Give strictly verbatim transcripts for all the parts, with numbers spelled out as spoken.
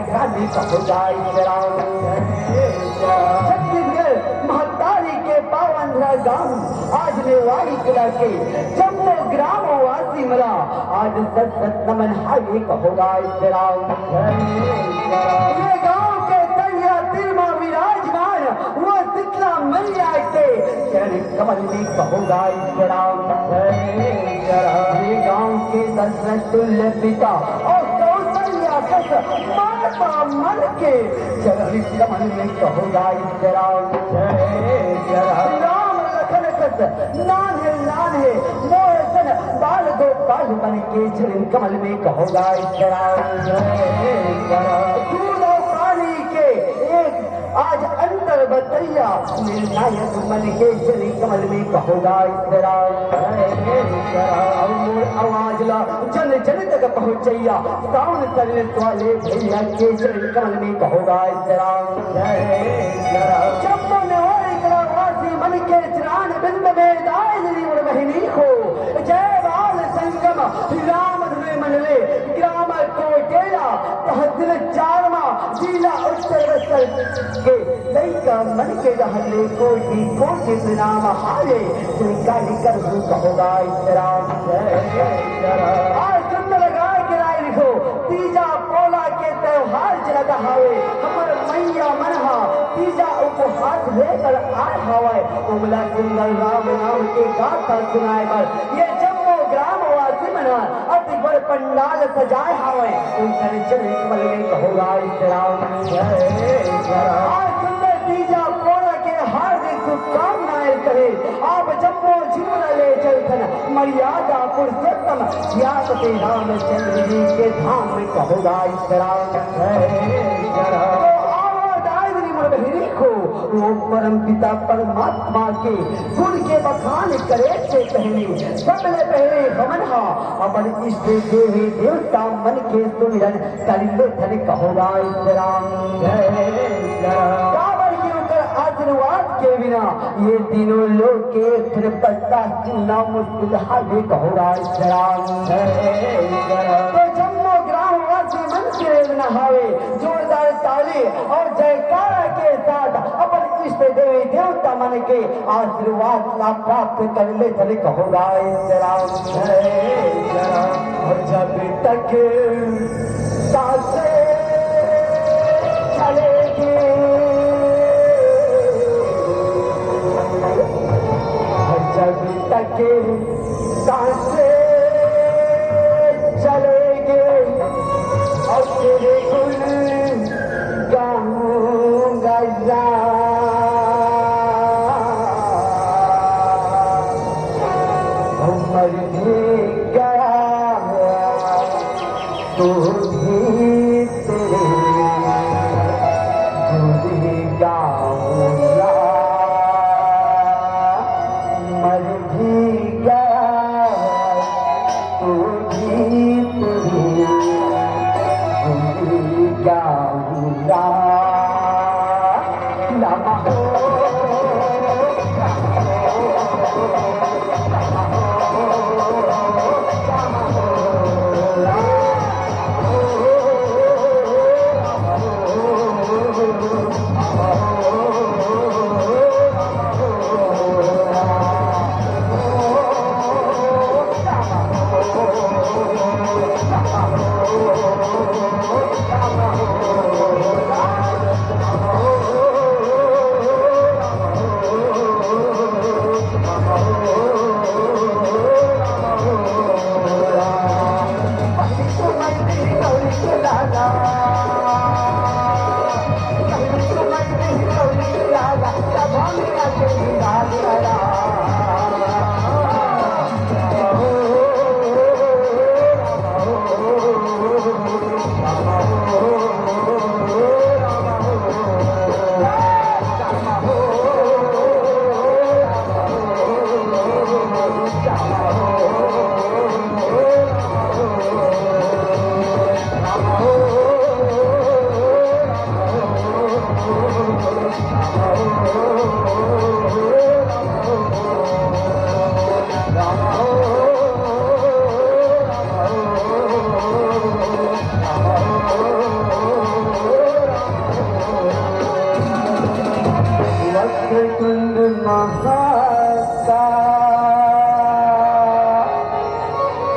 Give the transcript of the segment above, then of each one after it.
रानी कहो गाय राम। छत्तीसगढ़ महतारी के पावन धरा गांव, आज नेवाई कला के जम्मो ग्रामवासी मला आज सत सत नमन हावे कहो गाय राम। ये गांव के तरिया तीर मा विराजमान वो शीतला मैया के चरण कमल में कहो गाय राम। ये गांव के दशरथ तुल्य पिता और कौशल्या कस माता मन के चरण कमल में कहो गाय राम। राम लखन कस नान्हे नान्हे मोर सन बाल गोपाल मन के चरण कमल में कहो गाय राम। दूध और पानी के एक आज अंतर बतैया निर्णायक मन के चरण कमल में कहो गाय राम। और मोर आवाज ला जन जन तक पहुँचैया सावन सरित वाले भैया के चरण कमल में कहो गाय राम। जम्मो नेवाई कलावासी मन के चरण बिंद में दाई दरी मोर बहिनी हो। जय बाल संगम राम धुए मनले ग्राम कोटेला तहसील चारमा जिला उत्तर बस्तर के लइका मन के डहर ले कोटि कोटि प्रणाम हावे। स्वीकार करहूँ कहो गाय राम। आज सुंदर गाय के राय लिखो, तीजा पोला के त्योहार चलत हावे। हमर मैया मन हा तीजा उपवास लेकर आय हावय। उमला सुंदर राम नाम के गाथा सुनाए बर ये जम्मो ग्रामवासी मन ह अति बड़ पंडाल सजाए हावय। उनकर चरण कमल में कहो गाय राम। आज सुंदर तीजा पोला के हार्दिक शुभकामनाएं सहित आप जम्मो झिमरा ले चलथन मर्यादा पुरुषोत्तम सियापति रामचंद्र जी के धाम में कहो गाय राम। तो आवा दाई दरी मोर बहिनी हो, वो परम पिता परमात्मा के गुण के बखान करे से पहले, सबले पहले हमन हा अपन इष्ट देवी देवता मन के सुमिरन कर लेथन कहो गाय राम। काबर कि ओकर आशीर्वाद के बिना ये तीनों लोग के एक ठन पत्ता चुनना मुश्किल हावे कहो गाय राम। तो जम्मो ग्रामवासी मन के प्रेरणा हावे, जोरदार ताली और जयकारा के साथ अपन इष्ट देवी देवता मन के आशीर्वाद ला प्राप्त कर लेथन कहो गाय राम। और जब तक सांसें चलेगी, और जब तक सांसें चलेगी, और तेरे गुण गाऊंगा राम। मर भी गया तो भी तेरे गुण गाऊंगा। मर भी गया तो भी तेरे गुण गाऊंगा।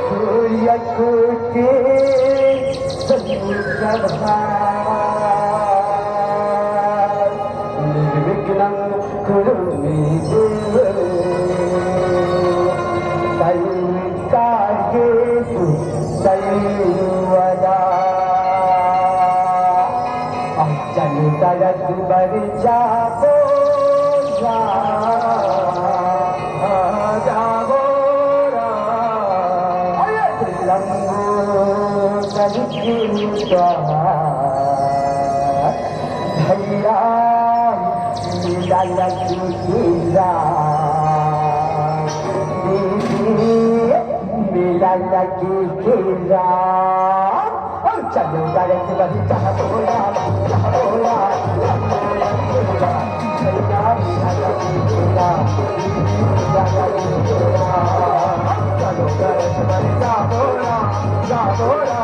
सूर्यकोटि समप्रभा। निर्विघ्नं कुरु मे देव सर्वकार्येषु सर्वदा। चल दरद बर जाबो राम, जाबो राम। लंबोदर के द्वार भैया, मेला लगे के राम, दीदी, मेला लगे के राम। चलो गायक बनी चाह बोला, चाह बोला। चलो गायक बनी चाह बोला, चाह बोला।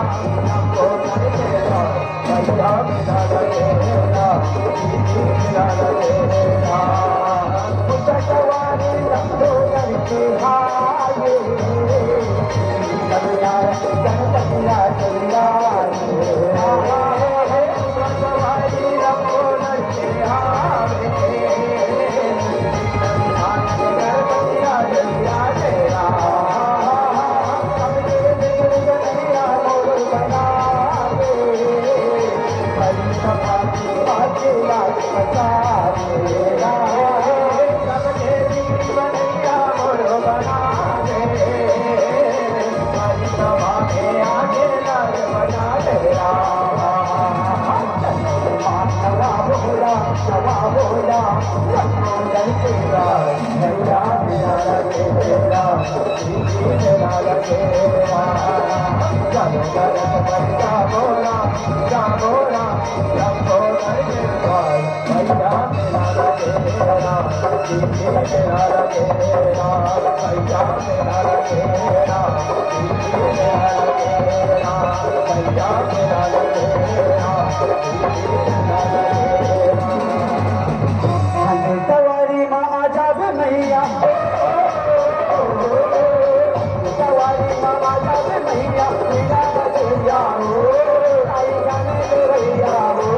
सवारी मा आ जाबे मैया, सवारी मा आ जाबे मैया, मेरा बजैया हो, आई गाने रे भैया हो।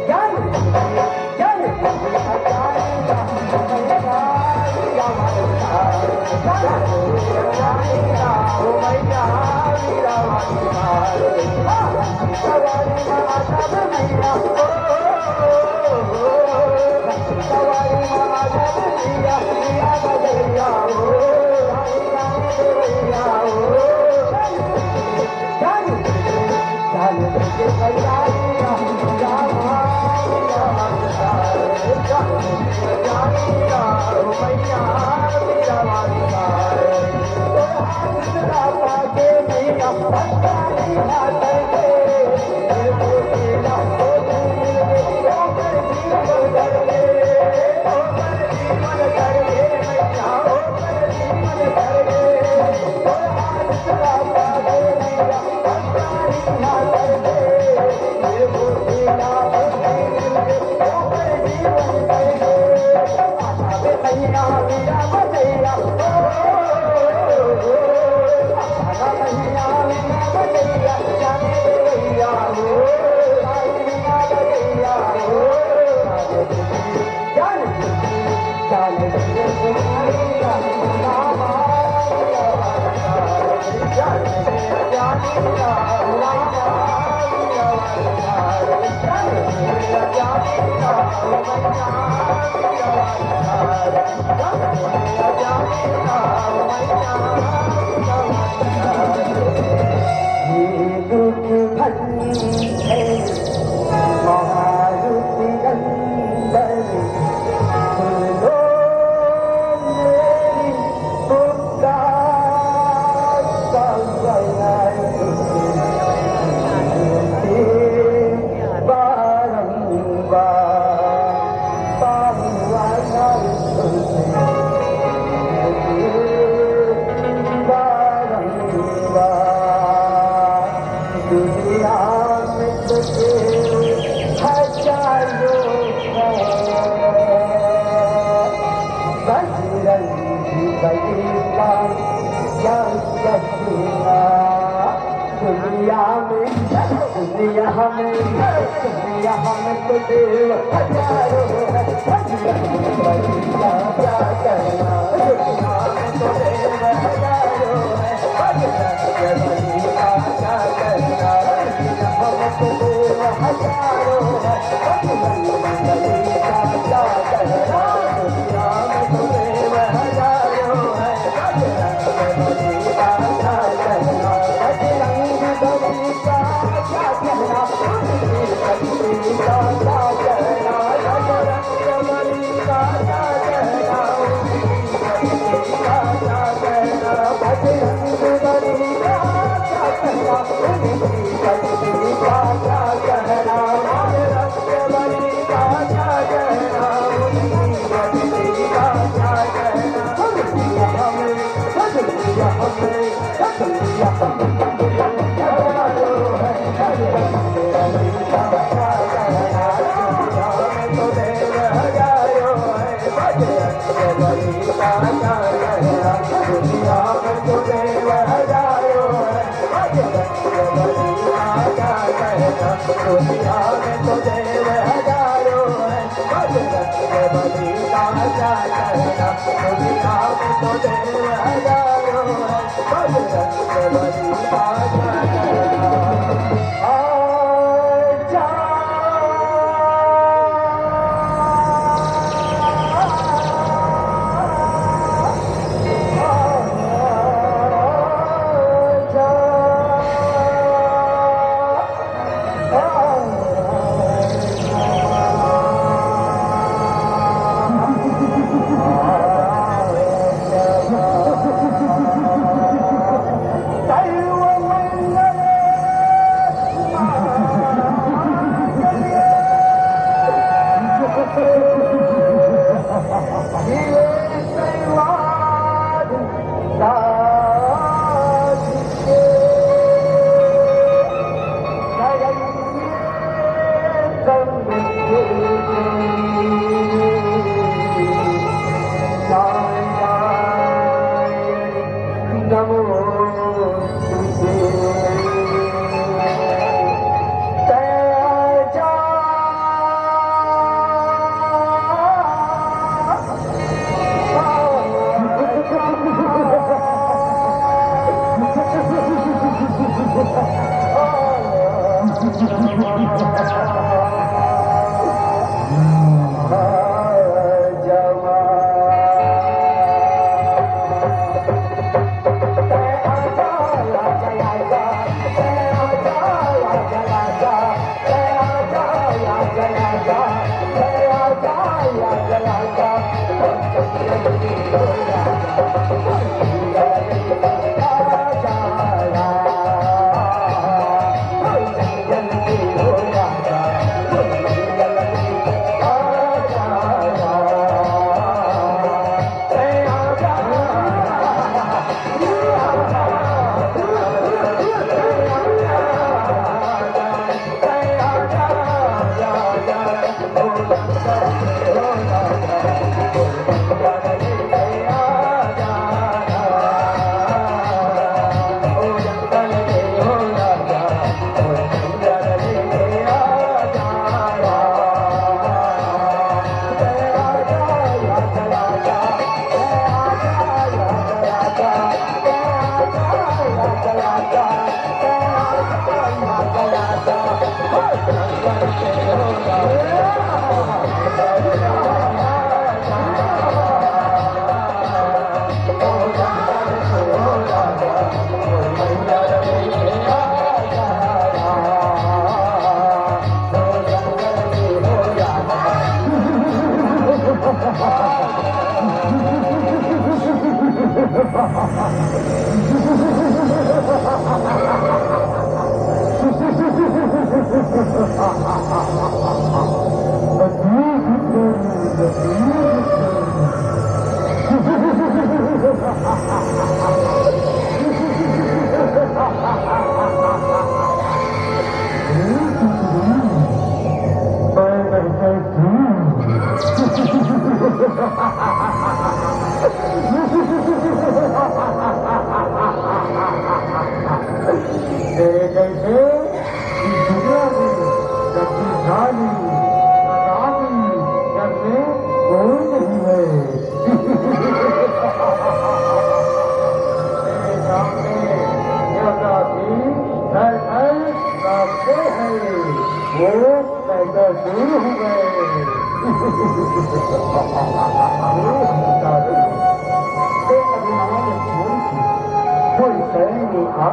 ज्ञान, ज्ञान,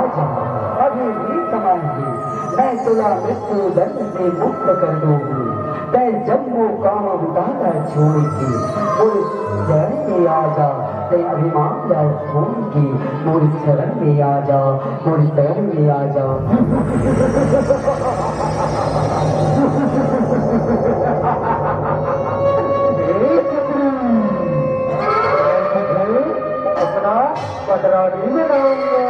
अभी भी समय हे, मैं तोला मृत्यु दंड से मुक्त कर दूंगी। तैं जम्मो काम बुता ला छोड़ के मोर शरण में आ जा। तैं अभिमान ला छोड़ के मोर शरण में आ जा, मोर शरण में आ जा। हे शत्रु, मैं तुझे अपना पटरानी बनाऊंगा।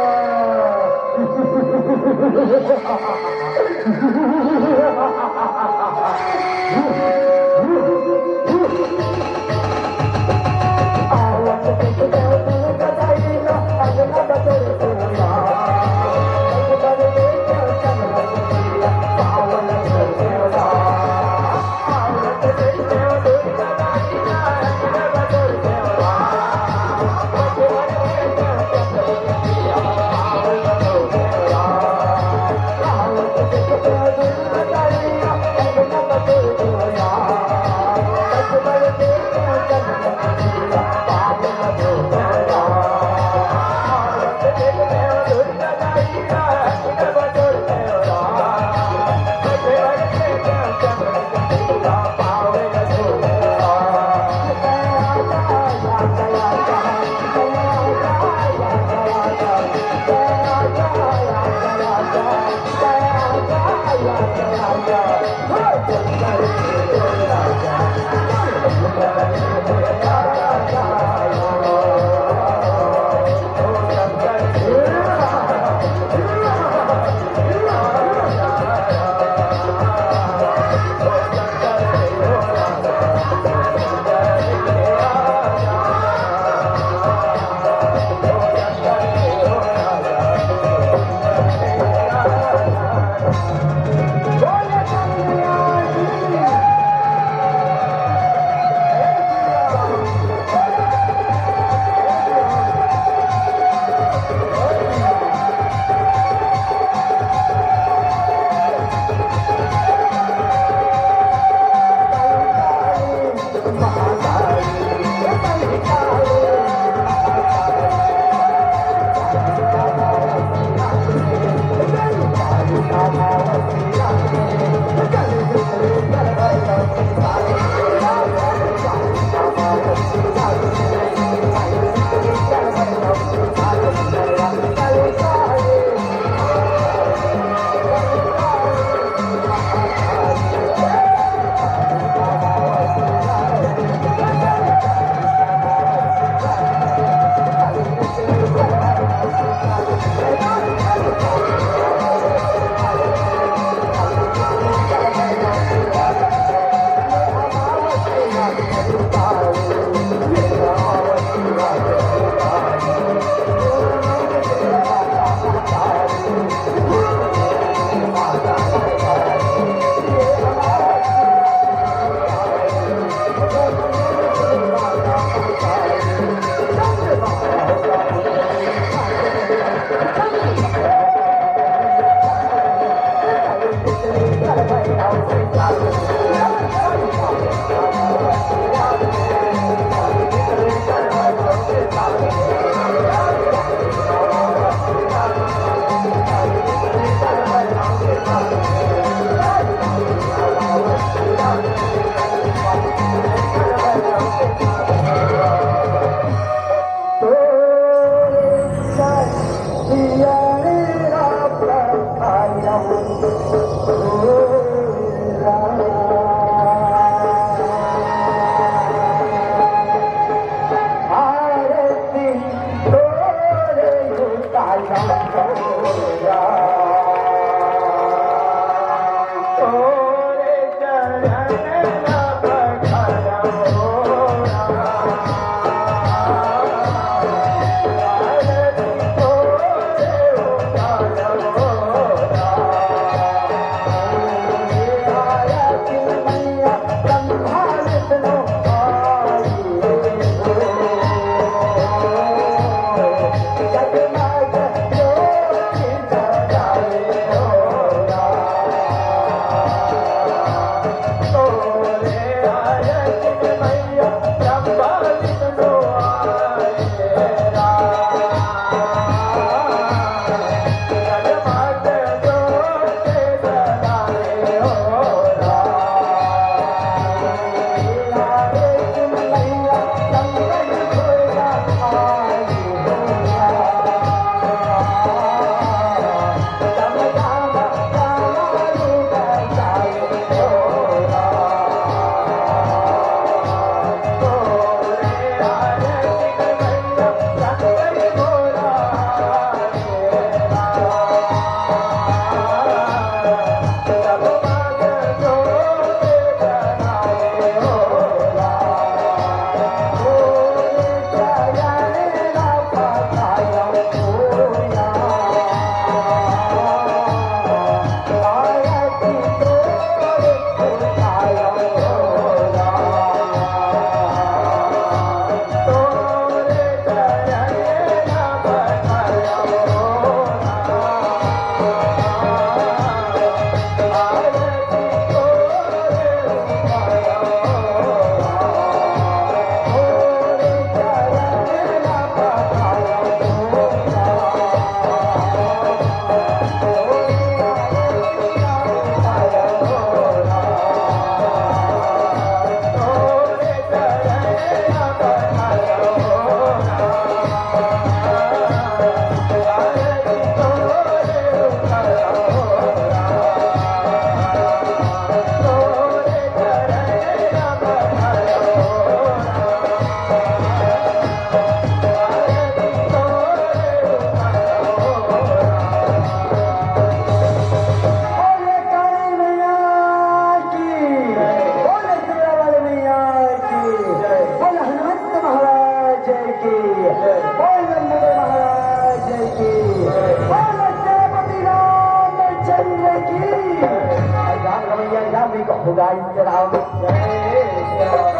गाय श्री राम। जय श्री राम।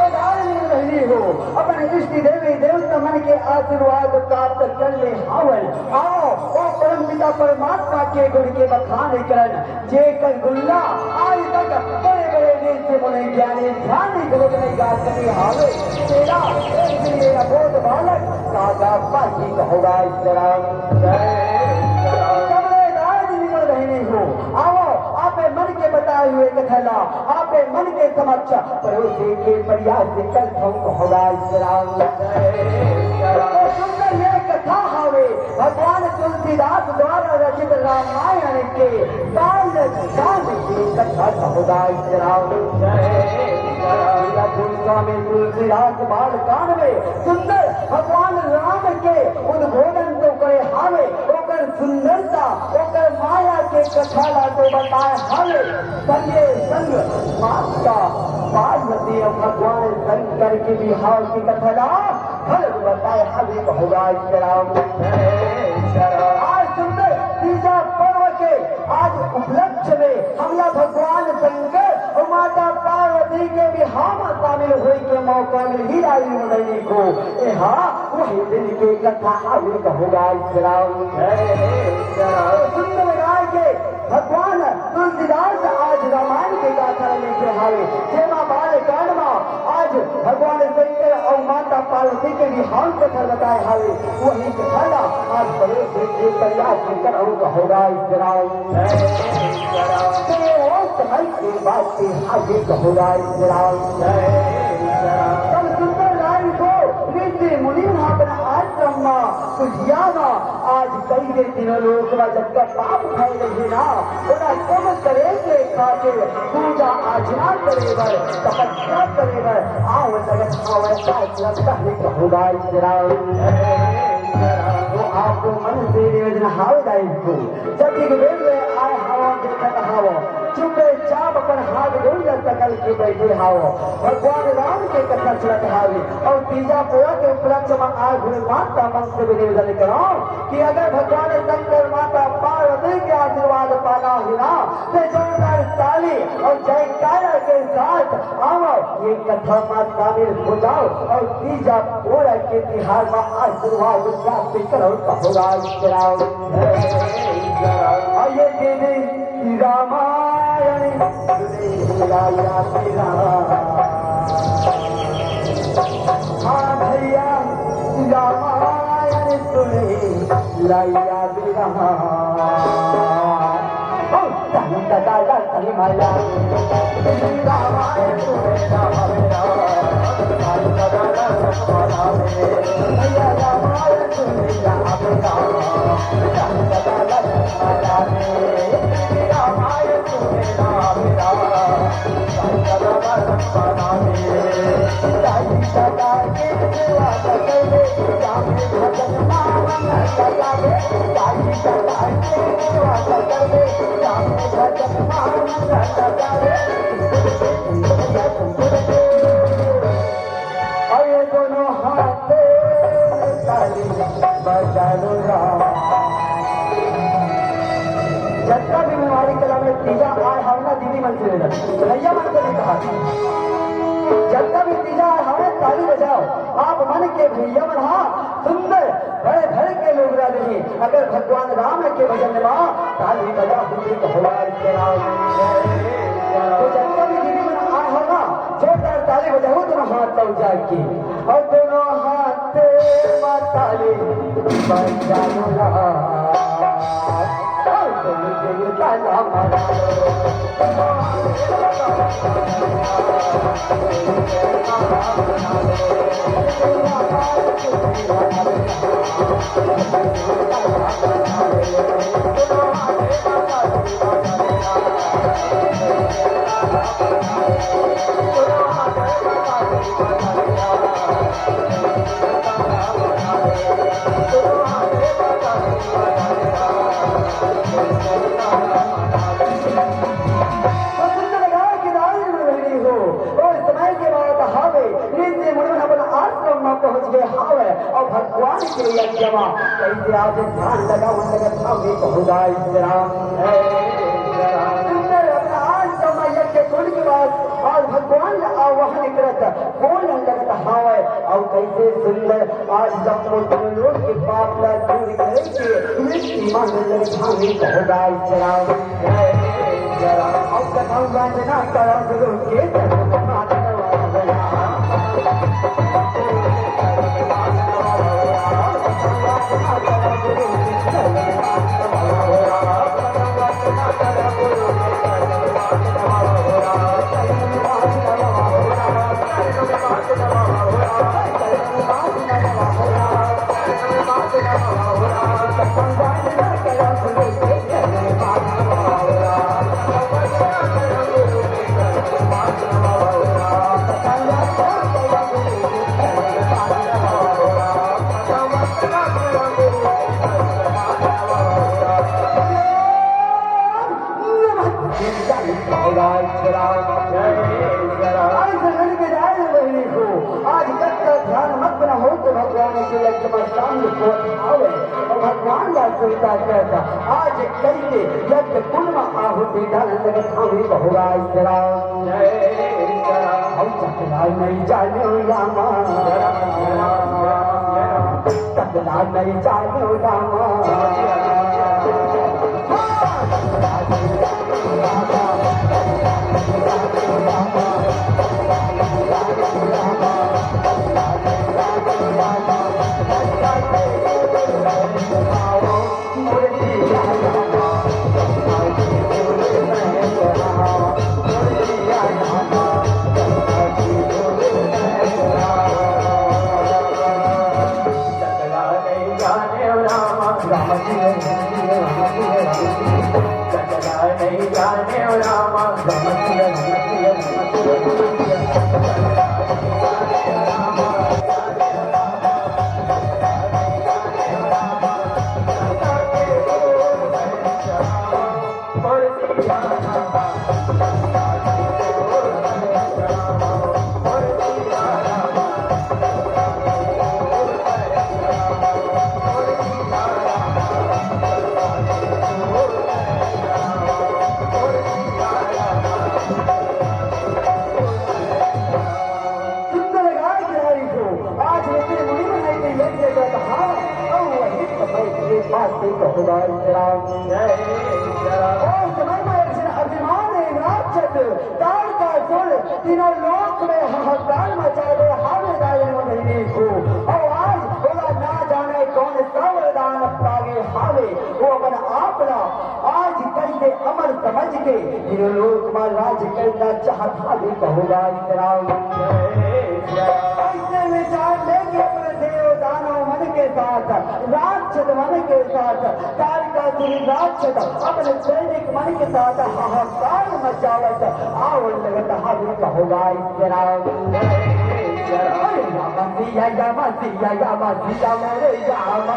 बहिनी हो, अपन इष्ट देवी देवता मन के आशीर्वाद प्राप्त कर ले हावय। आओ, ओ परम पिता परमात्मा के गुण के बखान करन, जेकर गुणगान आज तक बड़े-बड़े ऋषि मुनि ज्ञानी ध्यानी घलोक नइ गा सके हावय। तेरा इसलिए अबोध बालक कागा पाही कहोगा। जय श्री राम। जय श्री राम। कमलेदार जी निमन बहिनी हो, आओ, आपे मन के बताए हुए कथा ला आपे मन के समक्ष परोसे के प्रयास करथंव कहोगा। जय श्री राम। जय श्री राम। तो सुंदर ये कथा हावे, भगवान तुलसीदास द्वारा रचित रामायण के बाल कांड के कथा कहोगा। जय श्री राम। गोस्वामी तुलसीदास बाल कांड में सुंदर भगवान राम के उद्बोधन तो करे हावे, ओकर सुंदरता, ओकर माया के कथा ला तो बताए हावे। संगे संग माता पार्वती अउ भगवान शंकर के बिहाव के कथा ला घलो बताए हावे कहोगा। जय श्री राम। आज सुंदर तीजा पर्व के आज उपलक्ष्य में हमला भगवान शंकर अउ माता पार्वती के बिहाव में शामिल होए के मौका मिलही। आई बहिनी हो, एहा वही दिन के कथा हावे कहोगा। जय श्री राम। जय श्री राम। सुंदर राय के भगवान तुलसीदास आज रामायण के गाथा लेके हावे, जेमा बाल कांड मा आज भगवान शंकर अउ माता पार्वती के बिहाव के कथा बताए हावे। वही कथा ला आज परोसे के प्रयास करहूं कहोगा। जय श्री राम। जय श्री राम। तो ये वो समय के बात के हावे कहोगा। जय श्री राम। जय श्री राम। तब सुंदर राय को ऋषि मुनि मन अपन आश्रम मा कुटिया मा आज कई दे तीनों लोक मा जतका पाप फैले हे ना, ओला कम करे के खातिर पूजा अर्चना करे बर, तपस्या करे बर, आओ जगत आवै आज लगता है कहोगा। जय श्री राम। तो आपको मन से निवेदन हावे दाई को, जब एक बेर ले आए हवा देखत हवा, चुपचाप अपन हाथ गोड़ ला सकल के बैठे हावो। भगवान राम के कथा सुनत हावे अउ तीजा पोरा के उपलक्ष्य म आए हुए माता मन से भी निवेदन करो कि अगर भगवान शंकर माता पार्वती के आशीर्वाद पाना हे ना, तो जोरदार ताली अउ जयकारा के साथ आओ, ये कथा म शामिल हो जाओ अउ तीजा पोरा के तिहार म आशीर्वाद प्राप्त करो। कहो राम श्री राम। अउ ये दीदी रामायण सुने लाया तेरा। हाँ भैया, रामायण सुने लाया तेरा। ओ, तन तदा ला तन माया। रामायण सुने लाया तेरा। तन तदा ला तन माया। भैया, रामायण सुने लाया तेरा। अउ ये दोनों हाथ में ताली बजा लो राम। जतका भी मेवारी कला में तीजा आए हव ना दीदी मन से निवेदन, भैया मन से भी कहा, जतका भी तीजा आए हव ताली बजाओ। आप मन के भैया मन हा सुंदर बड़े घर के लोग रह रही, अगर भगवान राम के भजन मा ताली बजा हुई तो होगा। तो जतका भी दीदी मन आए हव ना, जोरदार ताली बजाओ दोनों हाथ तक जाके, अउ दोनों हाथ मा ताली बजाओ ना। अउ दोनों के ताला मारो। तो सुंदर गाय के दाल में बहनी हो, ओ समय के बात हावे, ऋषि मुनि मन अपन आश्रम में पहुंच गए हावे, अउ भगवान के यज्ञ में कैसे आज ध्यान लगावन लगत हावे, कहो गाय श्री राम। सुंदर अपना आश्रम में यज्ञ कुंड पास अउ भगवान ला आह्वान करत बोलन लगत हावय। अउ कइसे सुंदर आज जब तीनों लोक के पाप ला दूर करे के मुक्ति मांगे लगत हावय। कहो गाय चराओ, जय जय राम। अउ कथा वंदना करब लोक के आज कतका ध्यान मग्न होके भगवान के यज्ञ में शामिल होत हावय अउ भगवान ला सुविधा करता। आज कइसे यज्ञ कुंड में आहुति डालन लगत हावय। कहो गाय चराओ, जय चराओ। अउ चकला नइ जाने रामा, चकला नइ जाने रामा। सुंदर गाय गिराई को आज इतने मुनि बनाई के यज्ञ का कहा, और वही समय के पास से कहो गाय गिराई। ओ समय में एक जन अभिमान है राक्षस, ताड़कासुर, तीनों लोक में हाहाकार मचा दे, हावे दायन महीने को। और आज ओला ना जाने कौन सा वरदान पागे हावे, वो अपन आप ला आज कइसे अमर समझ के तीनों लोक में राज करना चाहत हावे। कहो गाय गिराई। ऐसे विचार लेके अपने देव दानव मन के साथ, राक्षस मन के साथ, ताड़कासुर राक्षस अपने सैनिक मन के साथ हाहाकार मचावत आवन लगत हावे। कहो गाय चराओ। अरे राम सिया, राम सिया, राम सिया, मोरे राम।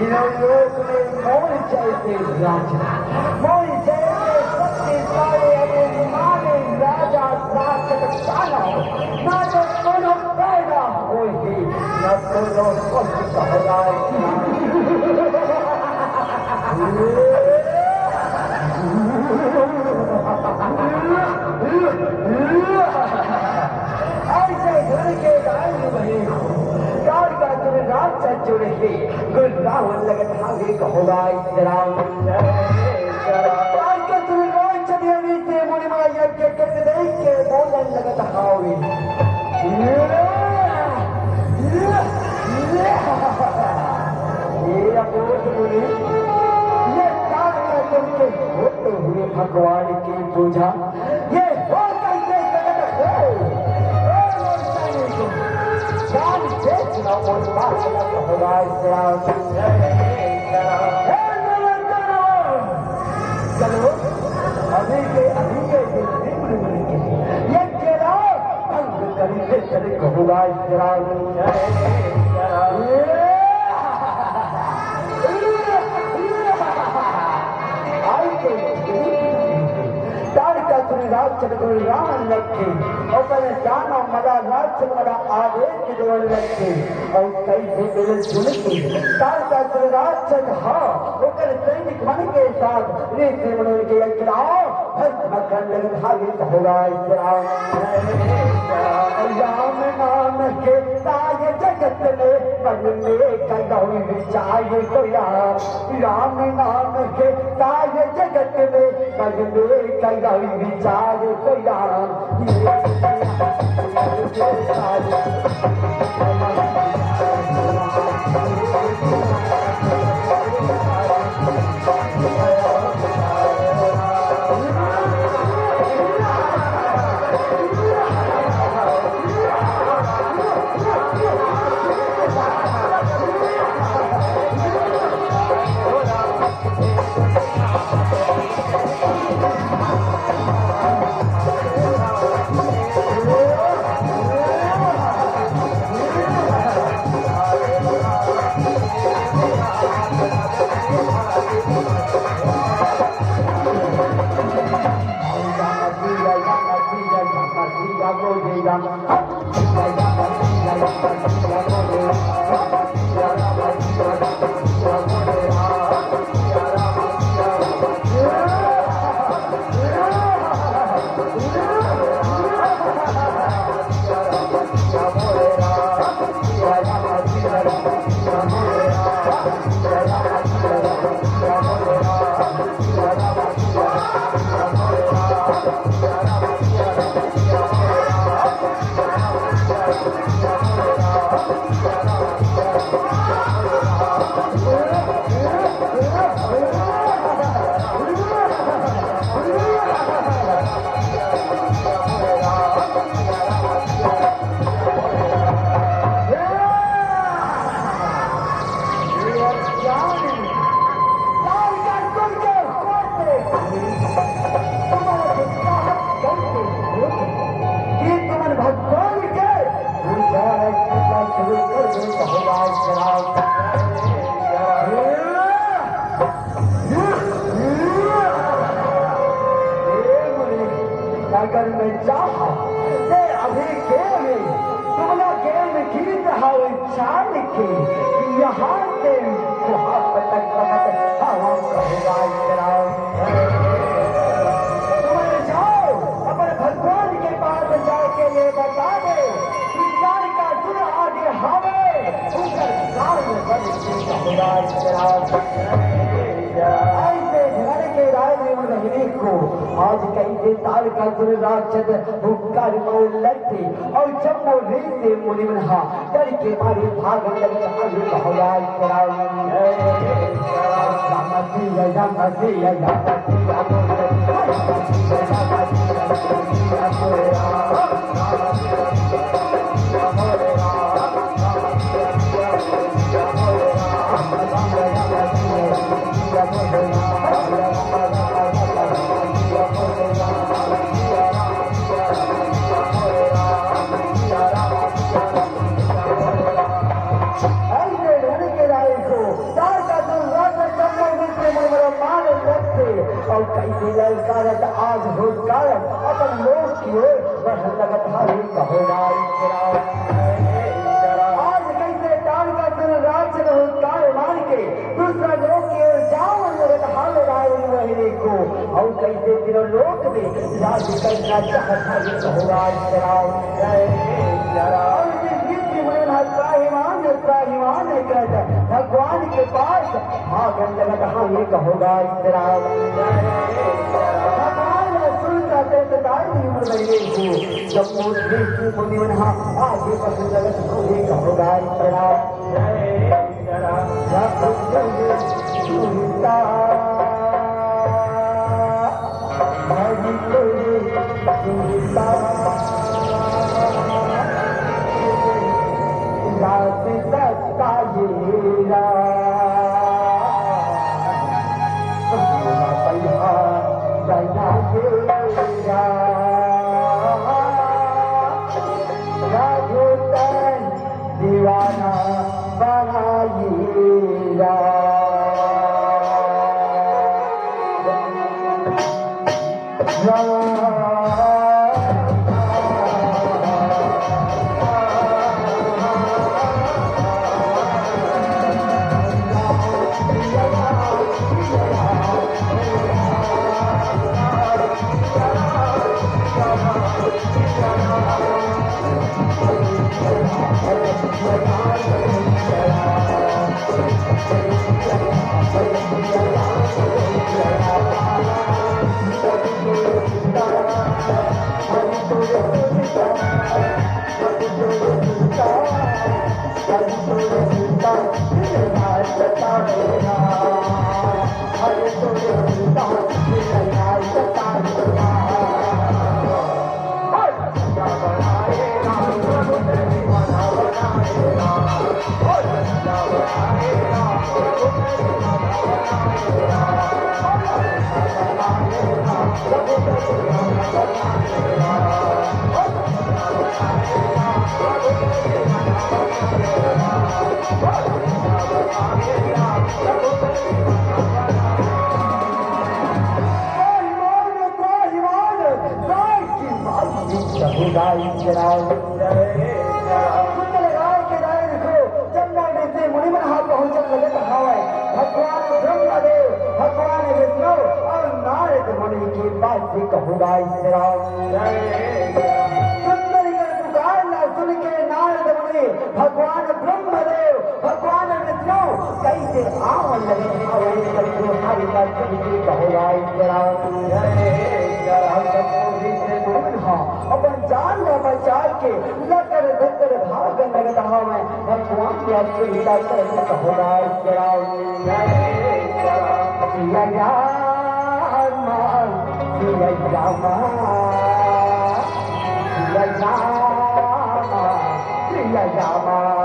तीनों लोक में मोर जैसे राजा, मोर जैसे शक्तिशाली अभिमानी राजा साक्षात दानव, ना तो कोनो पैदा होही, ना कोनो सृष्टि कहलाए। ऐसे घर के गाय बने हो, ताड़कासुर राक्षस जुड़े हे, गुस्सा होने लगे था, वे कहो गाय राम। ताड़कासुर राक्षस देवी से मुनि माया के कट देख के बोलन लगत हावे। ये अबोध मुनि, ये ताड़कासुर के होते हुए भगवान की पूजा, ये हो कैसे सकत हो? ओ मोर सैनिक, हे नमस्कार। चलो, अभी के अभी ये दिन भीम ने मिल के ये केला भंग करी के चले कहूँगा इस राम। आई के तारकासुर राक्षस को रावण लगे, ओकर जानो मदा राक्षस मदा आवेश के देवल लगे, और कई से मिल जुल के तारकासुर राक्षस हा ओकर सैनिक मन के साथ ऋषि मुनि के एक राव भस्म खंड धारित होगा इस राम। राम नाम के ताय जगत में मन में कई विचार को राम। राम नाम के ताय जगत में मन में कई विचार को राम। कि तुमन भगवान के पूजा अर्चना शुरू कर दे, कहूँगा जय। हे मुनि, अगर मैं चाहा, ते अभी के में तुमला के में गीत हवे चाल के, यहाँ से वहाँ तक बखत हवा कहूँगा जय। तुमन जाओ, अपन भगवान के पास जाके ये बता दे कि तारकासुर आगे हवे, उनकर काल में बन के कहूँगा जय। ऐसे घर के राय में रहने को आज कैसे तारकासुर राक्षस हुंकार मारे लगथे और जम्मो ऋषि मुनि मन हा डर के मारे भागन लगे, अरे भगवान राम। राम सिया, राम सिया, राम सिया बोले। ऐसे धन के राय को तारकासुर राजा चंद्रगुप्त ने मन मारे लगथे और कई दिन ललकारत आज हुंकारत अपन लोक की ओर बढ़न लगत हवे, कहूँगा जय। आज कैसे तारकासुर राक्षस हुंकार मार के दूसरा लोक की ओर जावन लगत हवे राय मोहिनी को, और कैसे तीनों लोक में राज करना चाहत हवे, कहूँगा जय। और जिस ऋषि मुनि ने त्राहिमाम, त्राहिमाम कहत भगवान के पास भागन लगत हवे, कहूँगा जय। भगवान सुनता ते दाई मोहिनी को जब मोर ऋषि मुनि मन हा आगे बढ़न लगत हवे, कहूँगा जय। दीवाना बनाई कुंडल राय के राय रुको, जमुना में से मुनि मन हा पहुंचत लगत हावय। भगवान ब्रह्मदेव, भगवान विष्णु और नारद मुनि के पास से कहूंगा इस तरह। सुंदर कर पुकार ला सुन के नारद मुनि, भगवान ब्रह्मदेव, भगवान विष्णु कैसे आवन लगत हावय, सब तुम्हारी बात सुन के कहूंगा इस तरह। हम सब को भी से मुनि मन हा अपन जान ला बचा के लकर धकर भागन लगत हावय। भगवान के आपके हिला कर होगा जराओ। सिया रामा, सिया रामा, सिया रामा, सिया रामा।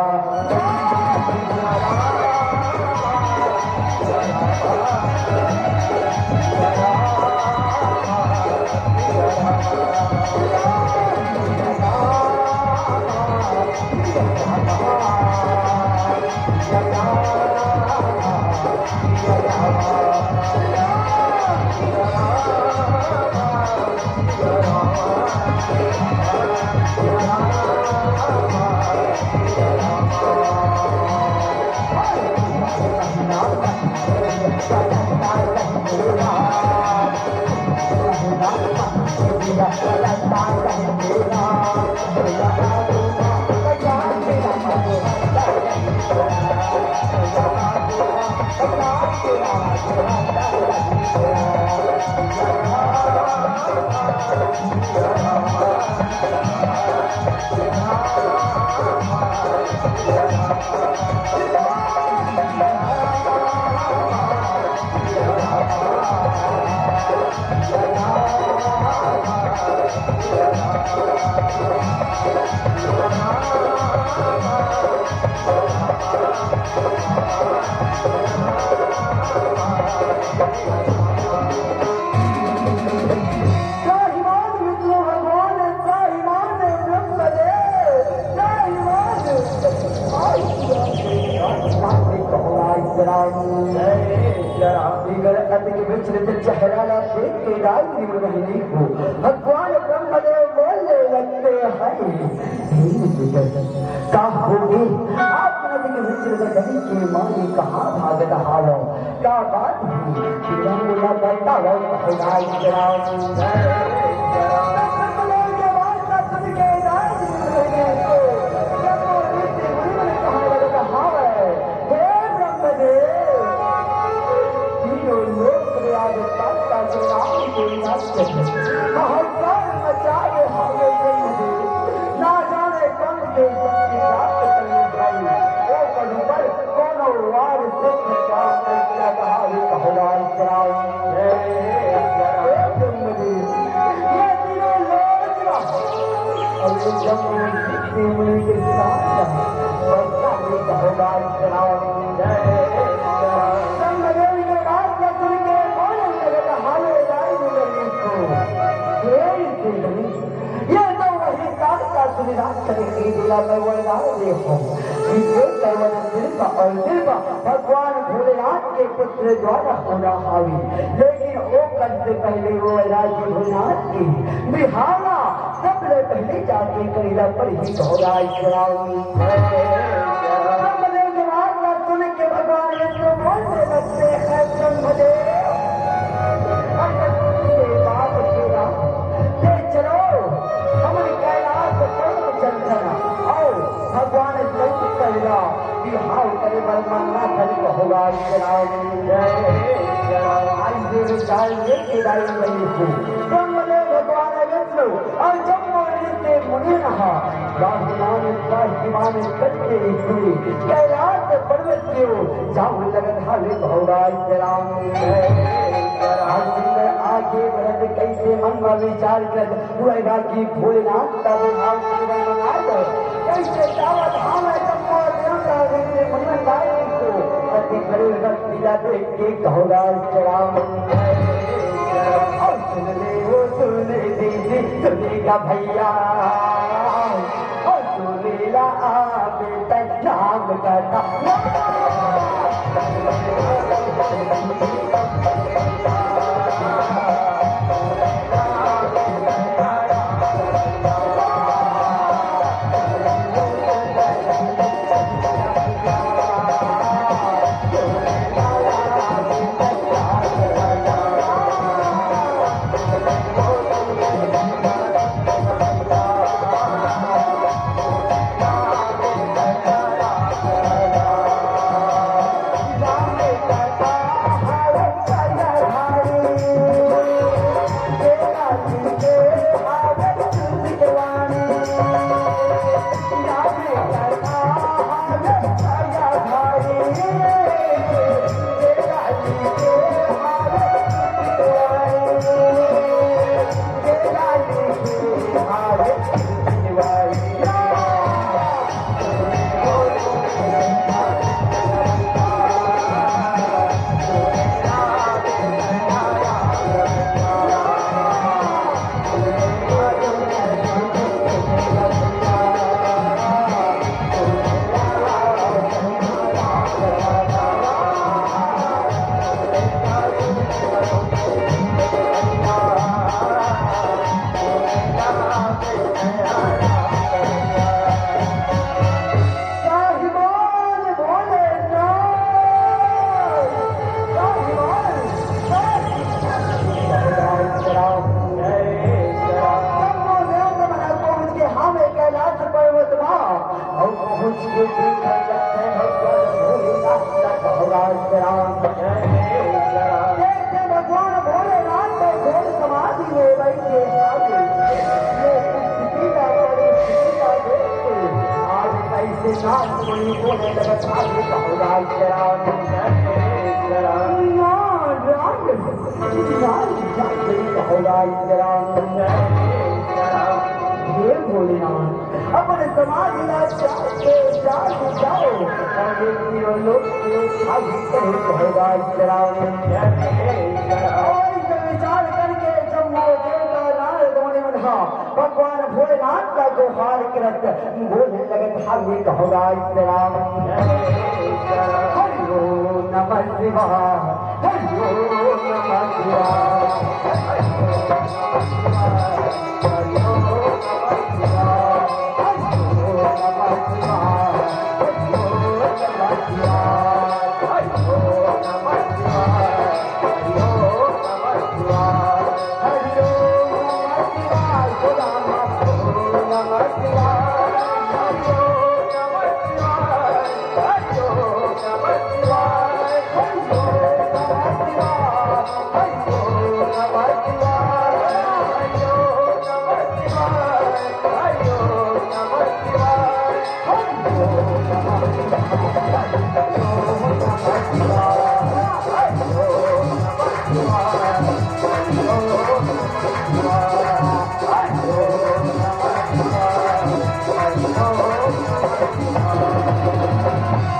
त्राहिमाम विष्णु भगवान, त्राहिमाम ब्रह्मदेव, त्राहिमाम। इकर अति विचलित चेहरा ला देख के राय मोहिनी को भगवान ब्रह्मदेव बोलने लगते हैं, "हे विजय, का होगे? आप नदी के बीच में गली के मारे कहाँ भागत हावो? का बात है? तेरा मुला बताओ, भगवान राम।" ब्रह्मदेव के बात ना सुन के राय मोहिनी को जब वो ऋषि मुनि मन कहने लगे, "हाँ है, हे ब्रह्मदेव, तीनों लोक में आज तक का जो राम के नाच है, हाहाकार मचा दे हावे ब्रह्मदेव। ना जाने कौन से शक्ति प्राप्त करने वाली वो कलयुग पर कोनो वार सिद्ध का कैसा कहा भी कहवाई कराओ।" हे ब्रह्मदेव, ये तीनों लोक का और ये जम्मू ऋषि मुनि के साथ बच्चा भी कहवाई कराओ। ब्रह्मदेव के बात को सुन के बोले लगे, "हालो दाई मुनि को।" दुला मैं वरदान दे हूँ कि जो करवन कृपा और कृपा भगवान भोलेनाथ के पुत्र द्वारा होना हावी, लेकिन ओकर से पहले वो राजी भोलेनाथ की बिहावा सबले पहले जाके करेला पड़ही। घोड़ा राम ब्रह्मदेव के बात ला सुन के भगवान विष्णु बोलने लगते हैं, ब्रह्मदेव, अब ये बात तेरा ले चलो, हमन कैलाश पर्वत चल चला। और भगवान शंकर करेला बिहाव करे बर मन्ना धन कहोगा। राम जय राम। आज ये विचार लेके दाई नहीं को ब्रह्मदेव भगवान विष्णु और जम्बो ऋषि मुनि रहा। राजमान राजमान करते हुए कैलाश पर्वत के ओर जाऊ लगत हावे। घोड़ा राम जय राम। आज सुंदर आगे बढ़त कैसे मन में विचार कर हुएगा कि भोलेनाथ का विभाग पूरा बना दो। कैसे चावत हम है जम्मो देवता ऋषि मुनि दाई को अति बड़े रथ दिला दे के घोड़ा राम जय राम। और सुन ले वो सुन दीदी सुनेगा भैया। और सुनेला आवे तै नाम का था। साहिबान भोलेनाथ, साहिबान, साहिबान। जम्मो देवता मन पहुंच के हावे कैलाश पर्वत मा, अउ पहुंच के देखे लगथे भगवान भोलेनाथ ला। घोड़ा राम। देखथे भगवान भोलेनाथ के घोर समाधि में बैठे हावे। ये स्थिति ला, परिस्थिति ला देख के आज कैसे नाथ मुनि बोले लगत हावे। घोड़ा राम। नारायण, नारायण, घोड़ा राम। हे भोलेनाथ, अपन समाधि ला जाके जाग जाओ, और ये तीनों लोग के खाली करे भोगा चलाओ। और ये विचार करके जम्मो देवता नारद मुनि मन हा भगवान भोलेनाथ का गुहार करत बोले लगत हावे। घोड़ा राम। हरि ओम नमः शिवाय।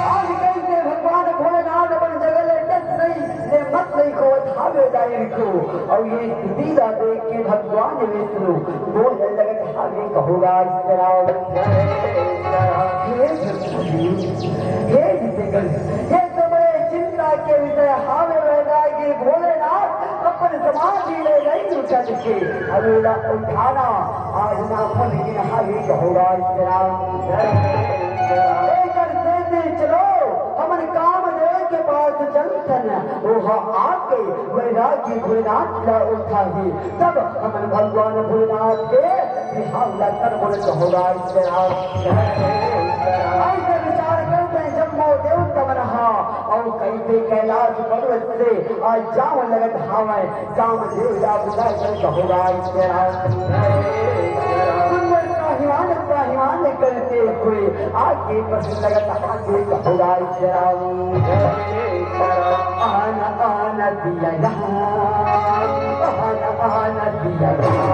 आज कइसे भगवान भोलेनाथ अपन जगह ले टस नहीं, ले मत नहीं को थावे दाई रखो। और ये स्थिति ला देख के भगवान विष्णु बोले लगत आगे कहूँगा इस तरह। हे जगदीश, हे जितेंद्र, ये तो बड़े चिंता के विषय हावे वैरागी भोलेनाथ अपन समाधि ले गई उठत के। अबेला उठाना आज ना मन के हावे कहूँगा इस तरह। एकर सेती चलो हमन कामदेव के पास चलथन, ओह आके वैरागी भोलेनाथ ला उठाही, तब हमन भगवान भोलेनाथ के बिहाव ला करबो न कहूँगा इस तरह। ऐसे विचार करते हैं जम्मो देवता मन हा, अउ कइसे कैलाश पर्वत से आज जाव लगत हावय, कामदेव ला बुलाय कर कहूँगा इस तरह। सुंदर ताहिवान ताहिवान करते हुए आगे बढ़ लगत आगे कहूँगा इस तरह। आना आना दिया यहाँ, आना आना दिया यहाँ।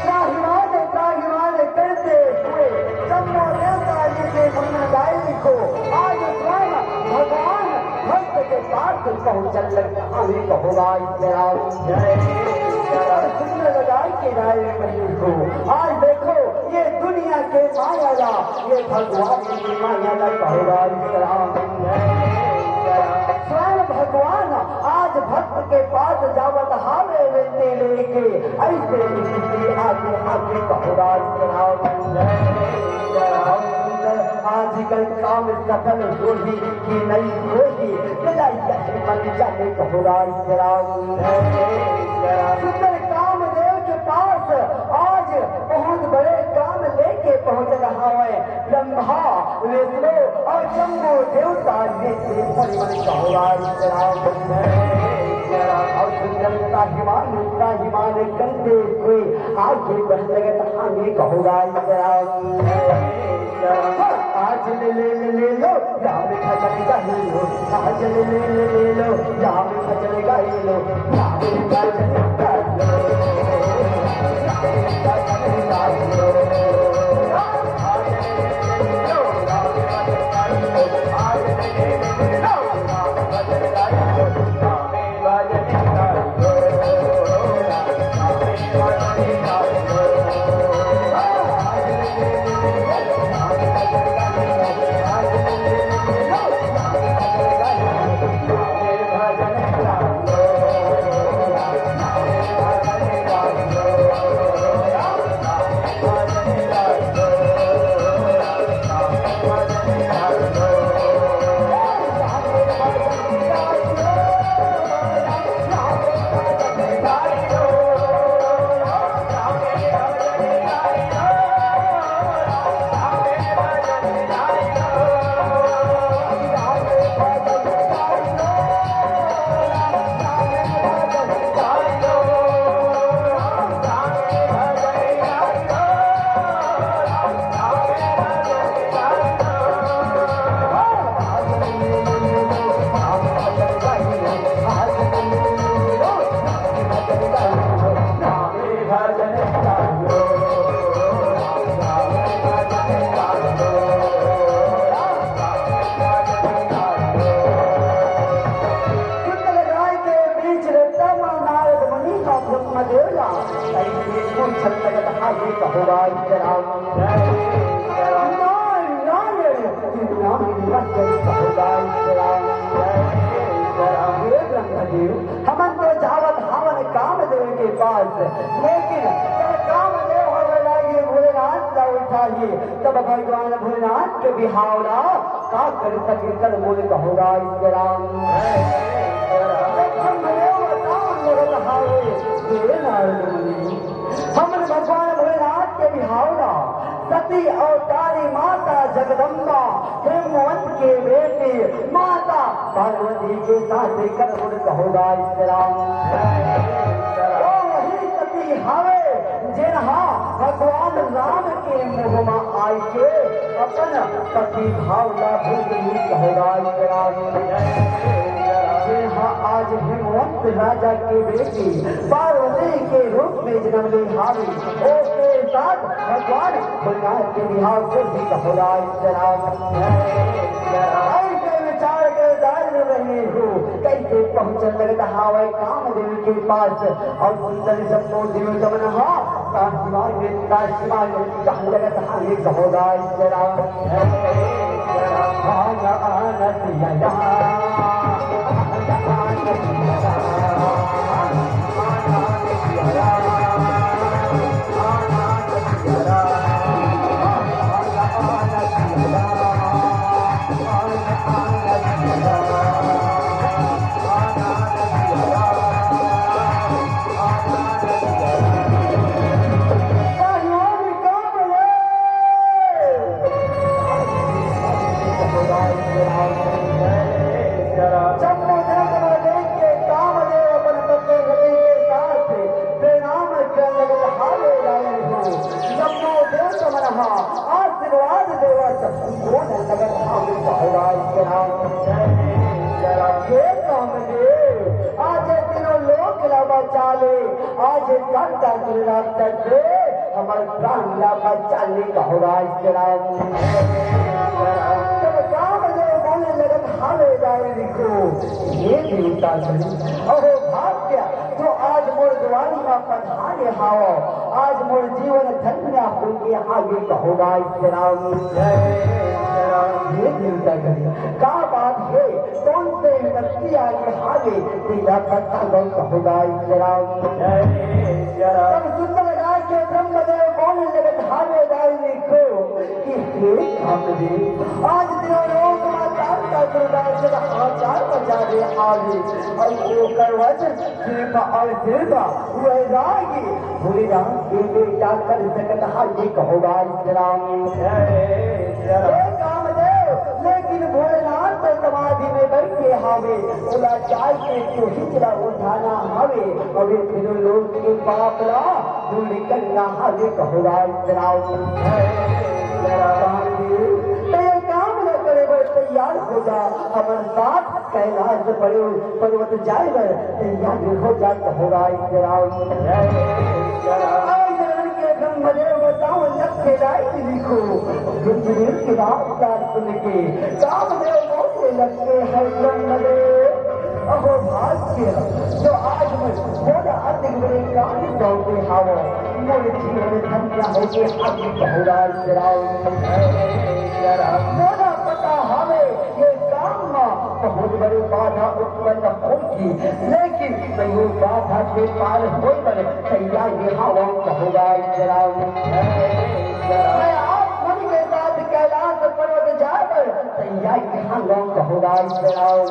त्राहिमाम, त्राहिमाम करते हुए जम्मो देवता जी के मंगलदायी को आज स्वयं भगवान भक्त के पास पहुंचल लग कहा भी कहूँगा इस तरह। सुंदर लगा के राय को आज देखो ये दुनिया के माया ला, ये भगवान की माया ला कहूँगा इस तरह। स्वयं भगवान आज भक्त के पास जावत हावे विनती लेके, ऐसे विनती आगे आगे कहूँगा इस तरह। आज कल काम सफल होही कि नहीं होही, मेरा यही मन जाने कहूँगा इस तरह। सुंदर कामदेव के पास आज बहुत बड़े काम लेके पहुँच रहा है। ब्रह्मा, विष्णु और जम्बो देवता जी से बड़ी बड़ी कहूँगा इस तरह। और सुंदर ताहिमान ताहिमान करते हुए आगे बढ़ लगत आगे कहूँगा इस तरह। आज ले ले ले ले लो, राम भजन गाई लो। आज ले ले ले ले लो, राम भजन गाई लो। राम भजन गाई लो। राम भजन गाई लो। आज ले ले ले लो, राम भजन गाई लो। आज ले ले ले लो, राम भजन गाई लो। चित्त लगाए के बीच रत्ता मा नारद मुनि का ब्रह्मदेव ला, कहीं पूछत लगत हाय कहूँगा इस तरह। नारायण नाम मत कहूँगा इस तरह। हे ब्रह्मदेव, हमन तो जावत हावन कामदेव के पास, लेकिन जब कामदेव हो गए भोलेनाथ हाथ ला उठाही, तब भगवान भोलेनाथ के बिहाव ला का कर सके कर मोर कहो राज राम। तब ब्रह्मदेव बतावन लगत हावे, हे नारद मुनि, हमन भगवान भोलेनाथ के बिहाव ला सती अवतारी माता जगदम्बा हिमवंत के बेटी माता पार्वती के साथ कर मोर कहो राज राम। ओ वही सती हावे जेन हा भगवान राम के मुँह मा आय के अपन पति भाव ला भूल गई कहो राज राम। जेन हा आज हिमवंत राजा के बेटी पार्वती के रूप में जन्म ले हावे, ओके साथ भगवान भोलेनाथ के बिहाव को भी कहो राज राम। ऐसे विचार के दायरे में रहे हो, कैसे पहुँचन लगत हावे कामदेव के पास। और सुंदर जम्बो देव तमन हा ताजमहल में, ताजमहल में कहाँ लगत हावे कहो राज राम। आना, आना, सिया राम। जम्बूद्वीप में देख के कामदेव अपन पति रति के साथ प्रणाम कर लगत हावे रानी हो। जम्बूद्वीप मन हा आशीर्वाद देवत बोल लगत हावे भगवान के नाम। हे कामदेव, आज तीनों लोक ला बचा ले, आज कांता के रास्ता से हमर प्राण ला बचा ले कहो राज राम। तब कामदेव बोले लगत हावे राय लिखो, हे देवता गण, अहो भाग्य, जो आज मोर द्वारी मा पधारे हावो, आज मोर जीवन धन्य होगे हावे कहो राज राम। हे देवता गण, का बात हे? कौन से विपत्ति आगे हावे, तेला पता गौ कहो राज राम। तब सुंदर राय के ब्रह्मदेव बोले लगत हावे राय लिखो कि हे कामदेव, आज तीनों लोक मा कांता के रास्ता से हाहाकार मचा दे हावे। और ओकर वचन सिर्फ और सिर्फ वैरागी भोलेनाथ के बेटा कर सकत हावे कहो राज राम। हे कामदेव, लेकिन भोलेनाथ तो समाधि में बैठे हावे, ओला जाय के तोही ला उठाना हावे, अबे तीनों लोक के पाप ला दूर करना हावे कहो राज राम। कामदेव, तैं काम ला करे बर तैयार हो जा, हमर साथ कैलाश पर्व-, पर्वत जाय बर तैयार हो जा कहो राज राम। जय जय राम। आज जन्म के ब्रह्मदेव बताओ लक्ष्य राय लिखो। ब्रह्मदेव की बात का सुन के कामदेव बोलने लगते हैं, ब्रह्मदेव, अहो भाग्य, जो आज मैं बड़ा अति बड़े काम सौंपे हावो, मोर जीवन धन्य हो के आगे कहो राज राम। मोला पता हावे, ये काम मा बहुत बड़ी बाधा उत्पन्न होगी, लेकिन मैं वो बाधा के पार होय बर तैयार हावो कहो राज राम। मैं आप मन के साथ कैलाश पर्वत जाय बर तैयार हावो कहो राज राम।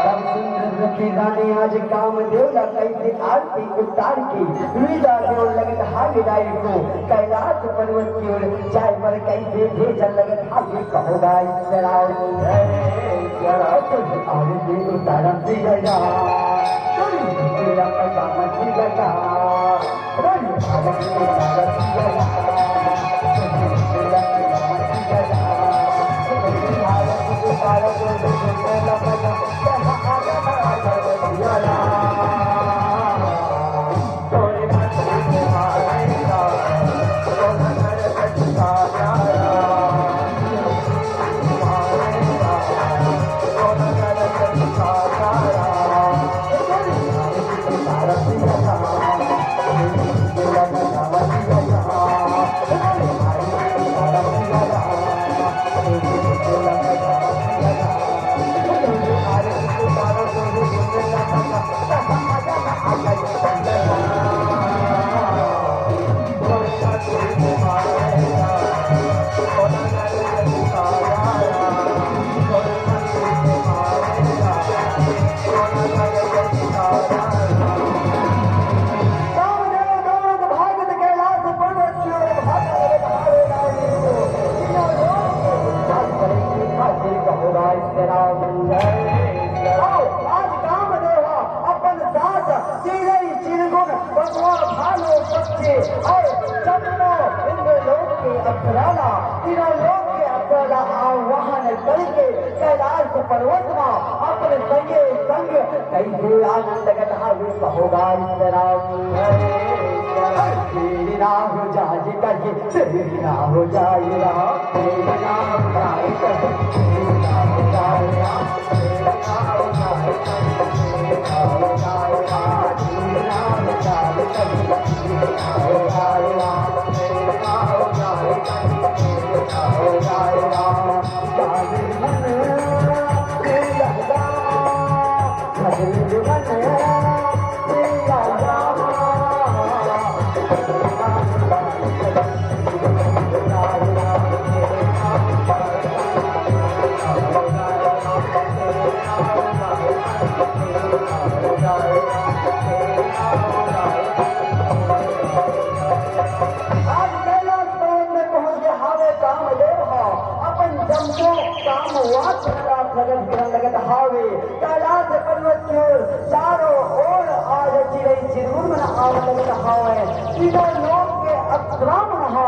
तब सुंदर रति रानी आज कामदेव ला कैसे आरती उतार के विदा देव लगत हावे राय को, कैलाश पर्वत की ओर जाय बर कैसे भेजन लगत हावे कहो राय राम। आरती उतारन दिया, तेरा पैगाम दिया। अप्सरा ला, तीनों लोक के अप्सरा ला आवाहन करके कैलाश पर्वत मा अपन संगे संग कइसे आनंद लगत हावे, कहो राम। तेरी ना हो जाए कहीं, तेरी ना हो जाए राम, तेरी ना हो जाए कहीं, तेरी ना हो जाए राम। आज कैलाश पर्वत में पहुंच के हावे कामदेव ह, अपन जम्मो काम वासना ला प्रगट करन लगत हावे। कैलाश पर्वत के ओर चारों ओर आज चिरई चिरमुन मन आवन लगत हावे। तीनों लोक के अप्सरा मन ह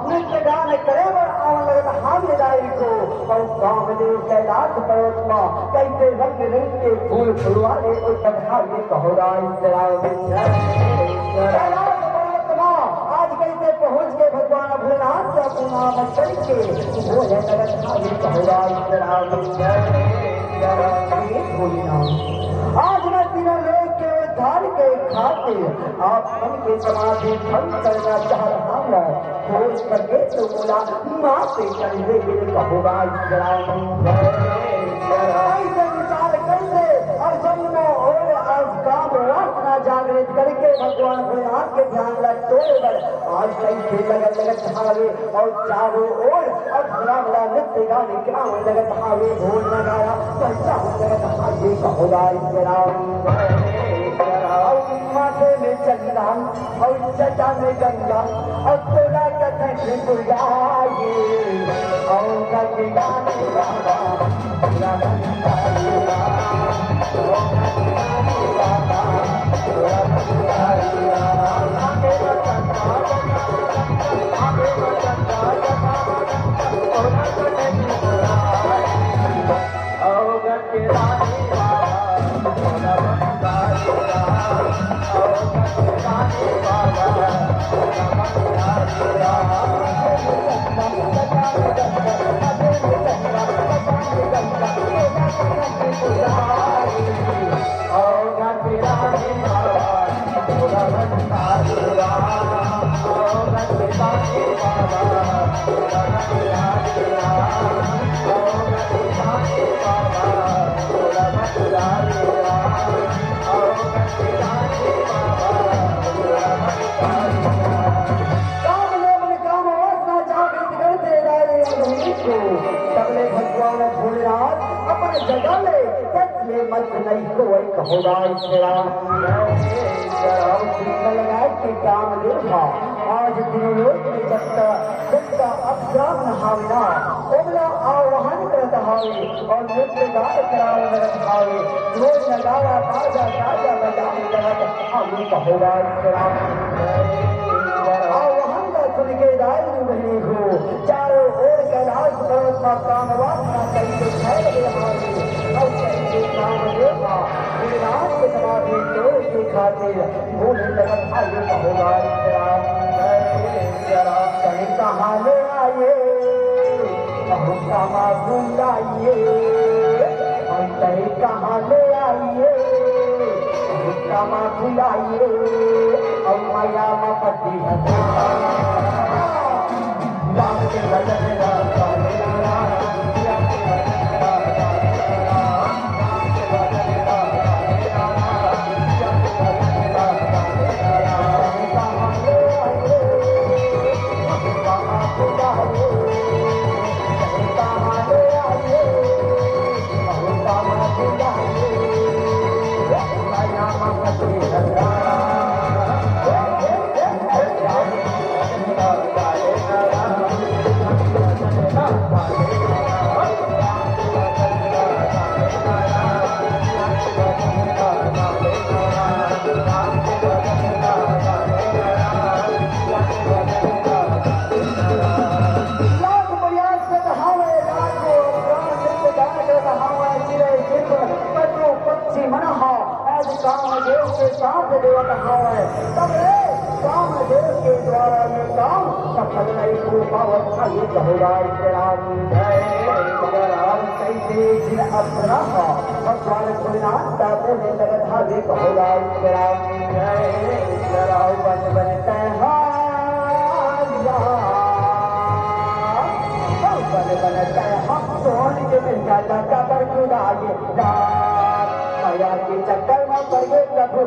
नृत्य गान करे बर आवन लगत हावे दाई को। अउ कामदेव कैलाश पर्वत म कइसे रंग रंग के फूल फुलवारे अउ पधारे, कहो राम। कैलाश पर्वत म आज कइसे पहुंच के भगवान भोलेनाथ के अपन नाम करके बोले लगत हावे, कहो राम। हे भोलेनाथ, आज मैं तीनों लोक के उद्धार के खातिर आप मन के समाधि भंग करना चाह रहा हूँ। हो सके तो मोला माफ कर दे, कहो राम। ऐसे विचार कर ले अउ जम्मो ओर आज काम वासना जागृत करके भगवान भोलेनाथ के ध्यान ला टोरे बर आज कइसे लगन लगत हावे अउ चारों ओर अप्सरा मन नृत्य गान गावन लगत हावे, ढोल नगाड़ा बजावन लगत हावे, कहो राम। अउ माथे में चंदा अउ जटा में गंगा, अउ तोला कथक बुझाई, अउ गंगा में बाबा, पूरा भंडारी राम, अउ गंगा में बाबा, पूरा भंडारी राम। आगे बचन राम, आगे बचन राम, अउ गंगा में बाबा, काम ले मन काम वासना जागृत कर दे राय अग्नि को। तब ले भगवान भोलेनाथ अपन जगह ले तस ले मत नहीं को वही कहो राय तेरा। चित्त लगाए के काम ले था। आज तीनों लोक में जब तक जब तक अभियान हावना, ओमला आह्वान करत हावे। अउ नृत्य गान करावन लगत हावे, ढोल नगाड़ा बाजा गाजा बजावन लगत हावे, कहो राम। अउ वहन ला सुन के दाई बहिनी हो, चारों ओर कैलाश पर्वत मा काम वासना कइसे फैल गे हावे। अउ कइसे कामदेव हा भोलेनाथ के समाधि तोड़े के खातिर बोले लगत हावे, कहो राम। कहीं कहाँ ले आए, बहुत कामा बुलाइए, हम कहीं कहाँ ले आइए, बहुत कामा बुलाइए, हम माया मा पति हता। राम के भजन राम, राम के भजन राम, राम के भजन राम, राम के भजन राम। कहावै, तब रे कामदेव के द्वारा ये काम सफल नहीं हो पावत। आगे कहो राज राम। जय राम। कैसे जिन अप्सरा भगवान भोलेनाथ का बोले लगत। आगे कहो राज राम। जय राम। बन बन तैहार राम। बन बन तैहार सोन के मिल जाता कबर खुदा ये राम। माया के चक्कर में पड़ गए प्रभु।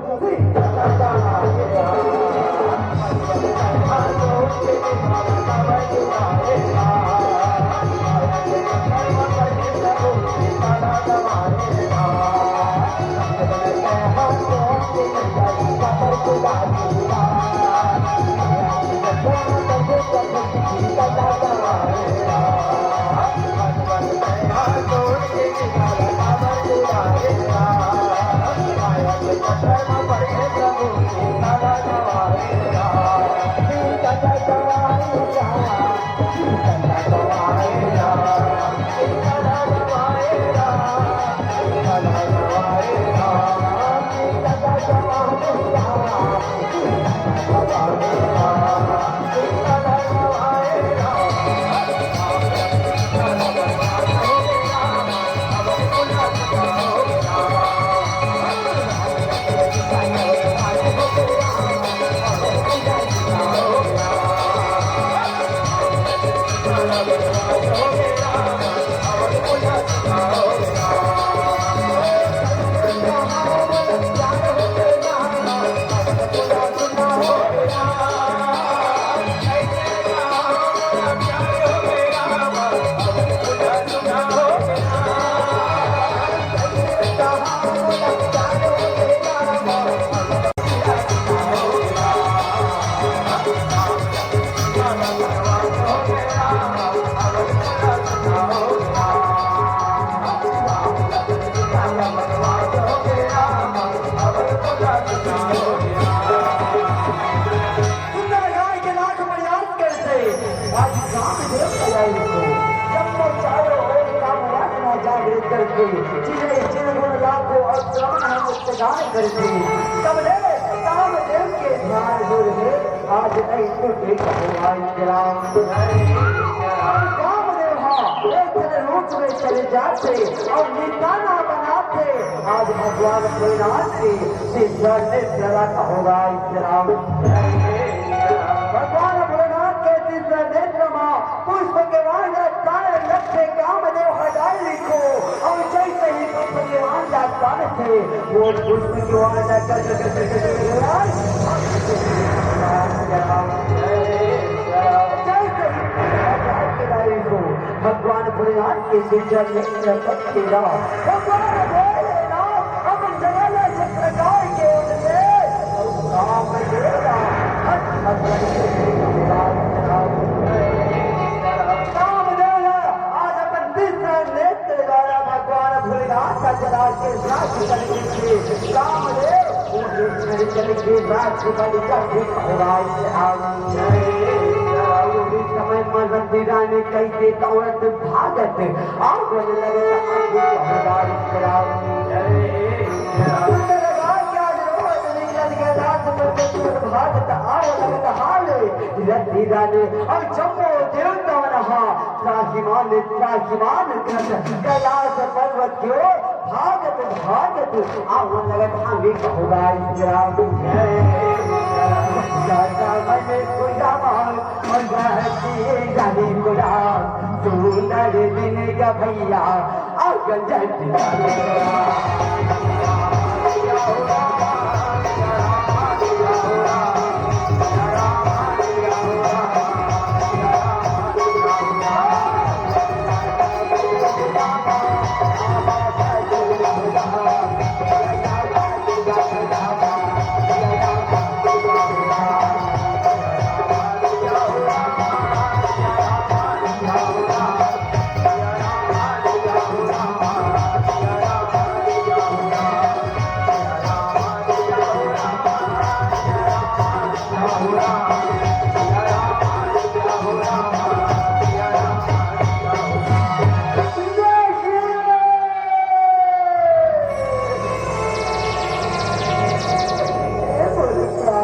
सुंदर गाय के लाख प्रयास करते, आज कामदेव को आई को। जब तो चारों ओर कामवासना जागृत करके, चिन्है चिन्ह गुण लाखों और श्रवण हम मुक्त गान करते। तब ले कामदेव के ध्यान दूर है, आज नहीं तो देख भगवान राम। कामदेव हाँ, एक दिन रूप में चले जाते और निशाना बनाते, आज भगवान भोलेनाथ के तीसरा नेत्र लगा होगा इस राम। भगवान भोलेनाथ के तीसरा नेत्र में पुष्प के वाण का कान लक्ष्य कामदेव हटाए लिखो और जैसे ही पुष्प के वाण का कान थे, वो पुष्प के वाण का कर, कर, कर, कर, कर, कर, कर, जैसे ही पुष्प के वाण का कान थे, भगवान भोलेनाथ के तीसरा नेत्र पटकेगा। भगवान भोलेनाथ अपन जगह से प्रकाश के उठते, और काम देगा। हट, हट, हट, हट, हट, हट। काम देगा। आज अपन तीसरा नेत्र द्वारा भगवान भोलेनाथ का जला के राज करके काम दे। करके राज बलि का भी होगा। समय मदद रानी कैसे दौड़त भागत, आवन लगत आगे हमारी रानी। सुंदर लगा क्या रोज निकल के राज बलि भागत, आवन लगत हाले। रति रानी और जम्बो देवता रहा, त्राहिमाम, त्राहिमाम करत कैलाश पर्वत की ओर भागत भागत आवन लगत आगे कहो राज राम। जाता मन को राम और रहती जाने को राम। सुंदर दिन का भैया और गंजन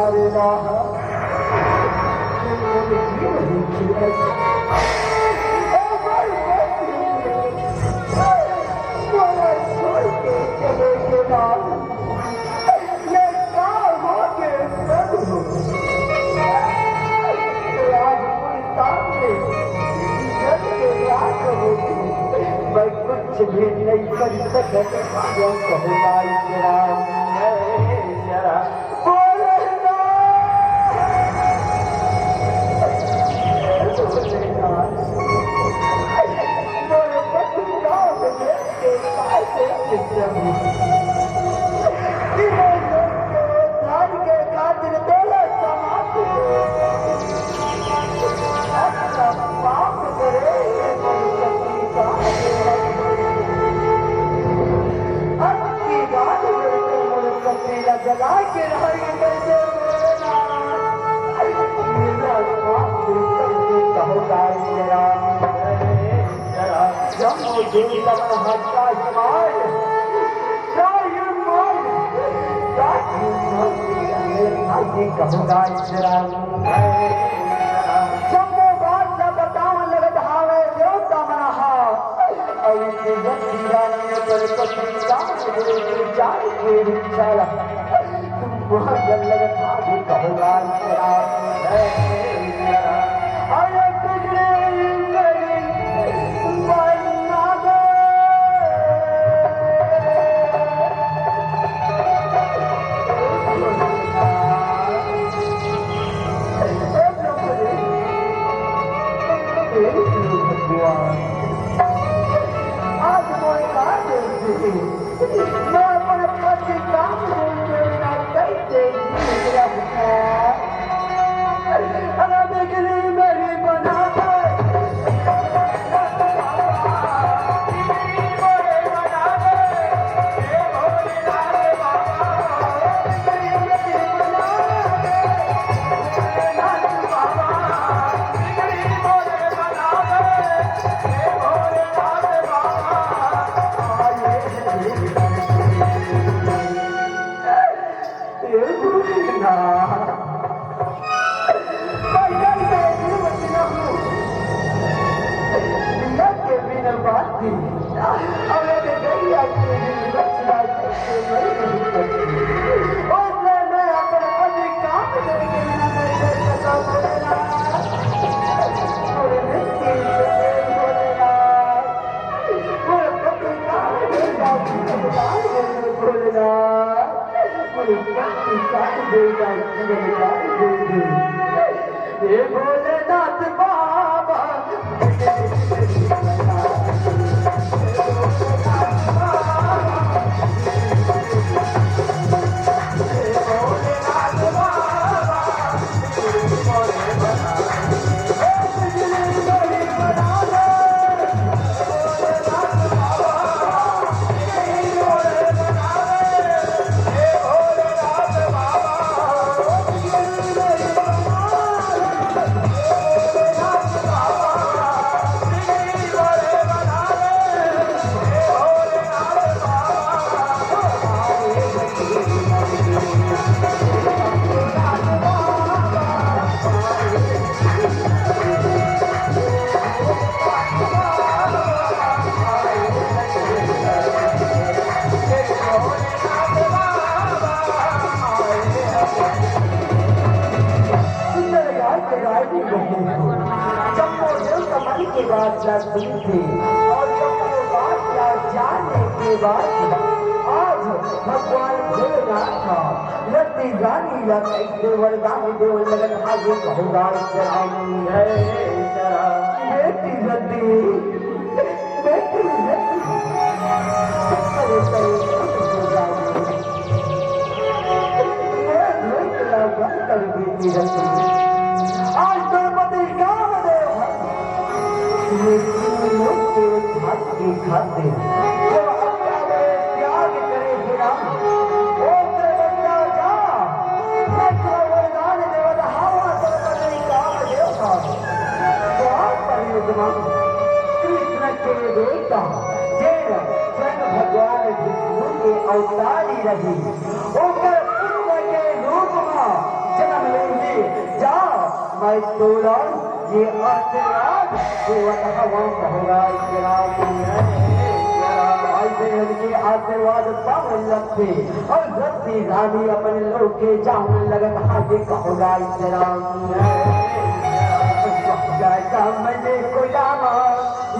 अरे राम, ये जीव ही जीवन। ओ भाई, मोला छोड़ के चले गे राम। ये का हो गे प्रभु? आज कोई सामने इज्जत के लाज होगी। मैं कुछ भी नहीं कर सकत। यो कहूँ भाई राम, जय राम। जम्मो बात ला बतावन लगत हावय देवता मन ह। अउ इज्जत दीवानी अपन पत्नी का जान के रिक्शा ला तुम वहाँ जल लगत हावय कहूँगा। अरे तुझे बना दो। आज मोर का दोष हे? मैं अपन पति काम के बिना कैसे जी रहूं? अरे बिगड़ी मेरी बना दे। जम्मो देवता मन के बात ला सुनथे अउ जम्मो बात ला जाने के बाद आज भगवान भोलेनाथ ह रति रानी ला कइसे वरदान देवल लगत हावे कहूँगा। बेटी रति, बेटी रति, अरे, अरे, आज द्रौपदी कामदेव ह। ये तीनों के भाग के खातिर जो हत्या में त्याग करे हे ना, ओकरे बदला जा, पुत्र वरदान देवत हावय द्रौपदी कामदेव ह। द्वापर युग म कृष्ण के बेटा, जेन स्वयं भगवान विष्णु के अवतारी रही, ओकर पुत्र के रूप म तोला ये आशीर्वाद देवत हवं, कहो राज राम। ऐसे उनके आशीर्वाद पावन लगथे और रत्ती रानी अपन लोग के जावन लगत हाथे, कहो राज राम। जैसा मैंने गुलामा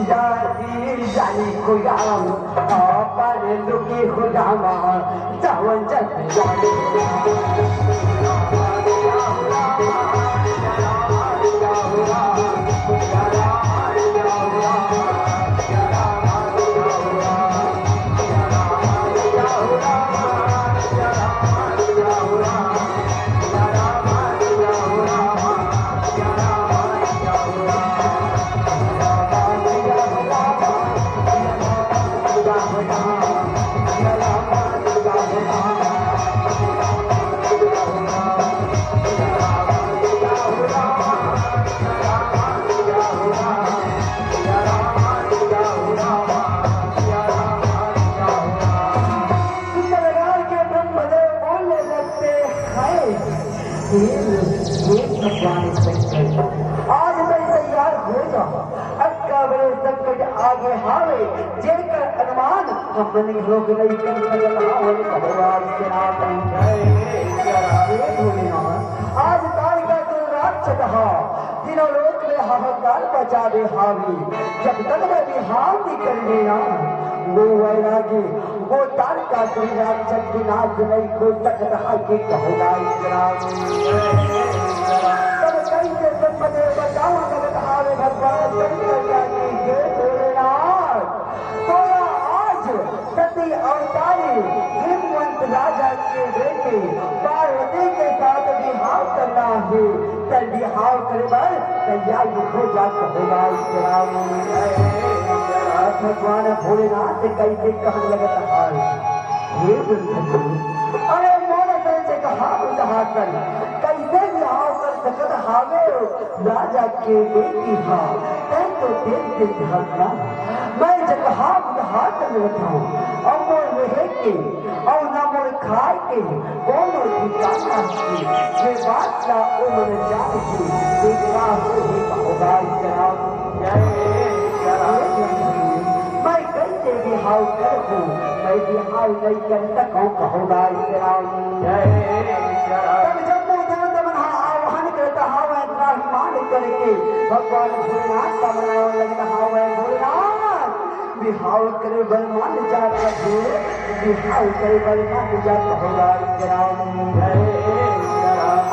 जानी जानी गुलाम, अपन लुकी गुलामा, जावन जग जानी। आज मैं तैयार हो जाऊं, अतका बड़े संकट आगे हावे, जेकर अनुमान हमन घलो के नइ कर सकत हावन। भगवान के नाम हे भोलेनाथ। आज तारिका दिन रात चढ़ा, तीनों लोक में हाहाकार मचा दे हावी। जब तक मैं बिहाव नइ कर लेना, वो वैरागी, वो तारका श्री राक्षस के नाश नहीं हो सकत हावे, कहो राज राम। तब कैसे ब्रह्मदेव बताओ जगत हावे भगवान शंकर जानी हे भोलेनाथ। तोला आज सती अवतारी हिमवंत राजा के बेटे पार्वती के साथ बिहाव करना हे। त बिहाव करे बर तैयार हो जा, कहो राज राम। भगवान भोलेनाथ कैसे कहन लगत हावे, हे ब्रह्मा जी, अरे मोर से जगहा उद्घाटन कैसे बिहाव कर सकत हावे? राजा के बेटी हा, तैं तो देख के ध्यान ना। मैं जगहा उद्घाटन रखा हूँ, अउ मोर रहे के, अउ ना मोर खाए के, कोनो ठिकाना के, ये बात ला ओमन जान के, ये का होही, कहो राज राम। मैं कैसे बिहाव करहूँ, मैं बिहाव नहीं कर सकूँ, कहो राज राम। तब जम्मो देवता मन हा आह्वान करत हावय, त्राहिमाम करके भगवान भोलेनाथ का मनावन लगत हावय। भोलेनाथ, बिहाव करे बर मान जा प्रभु, बिहाव करे बर मान जा, कहो राज राम।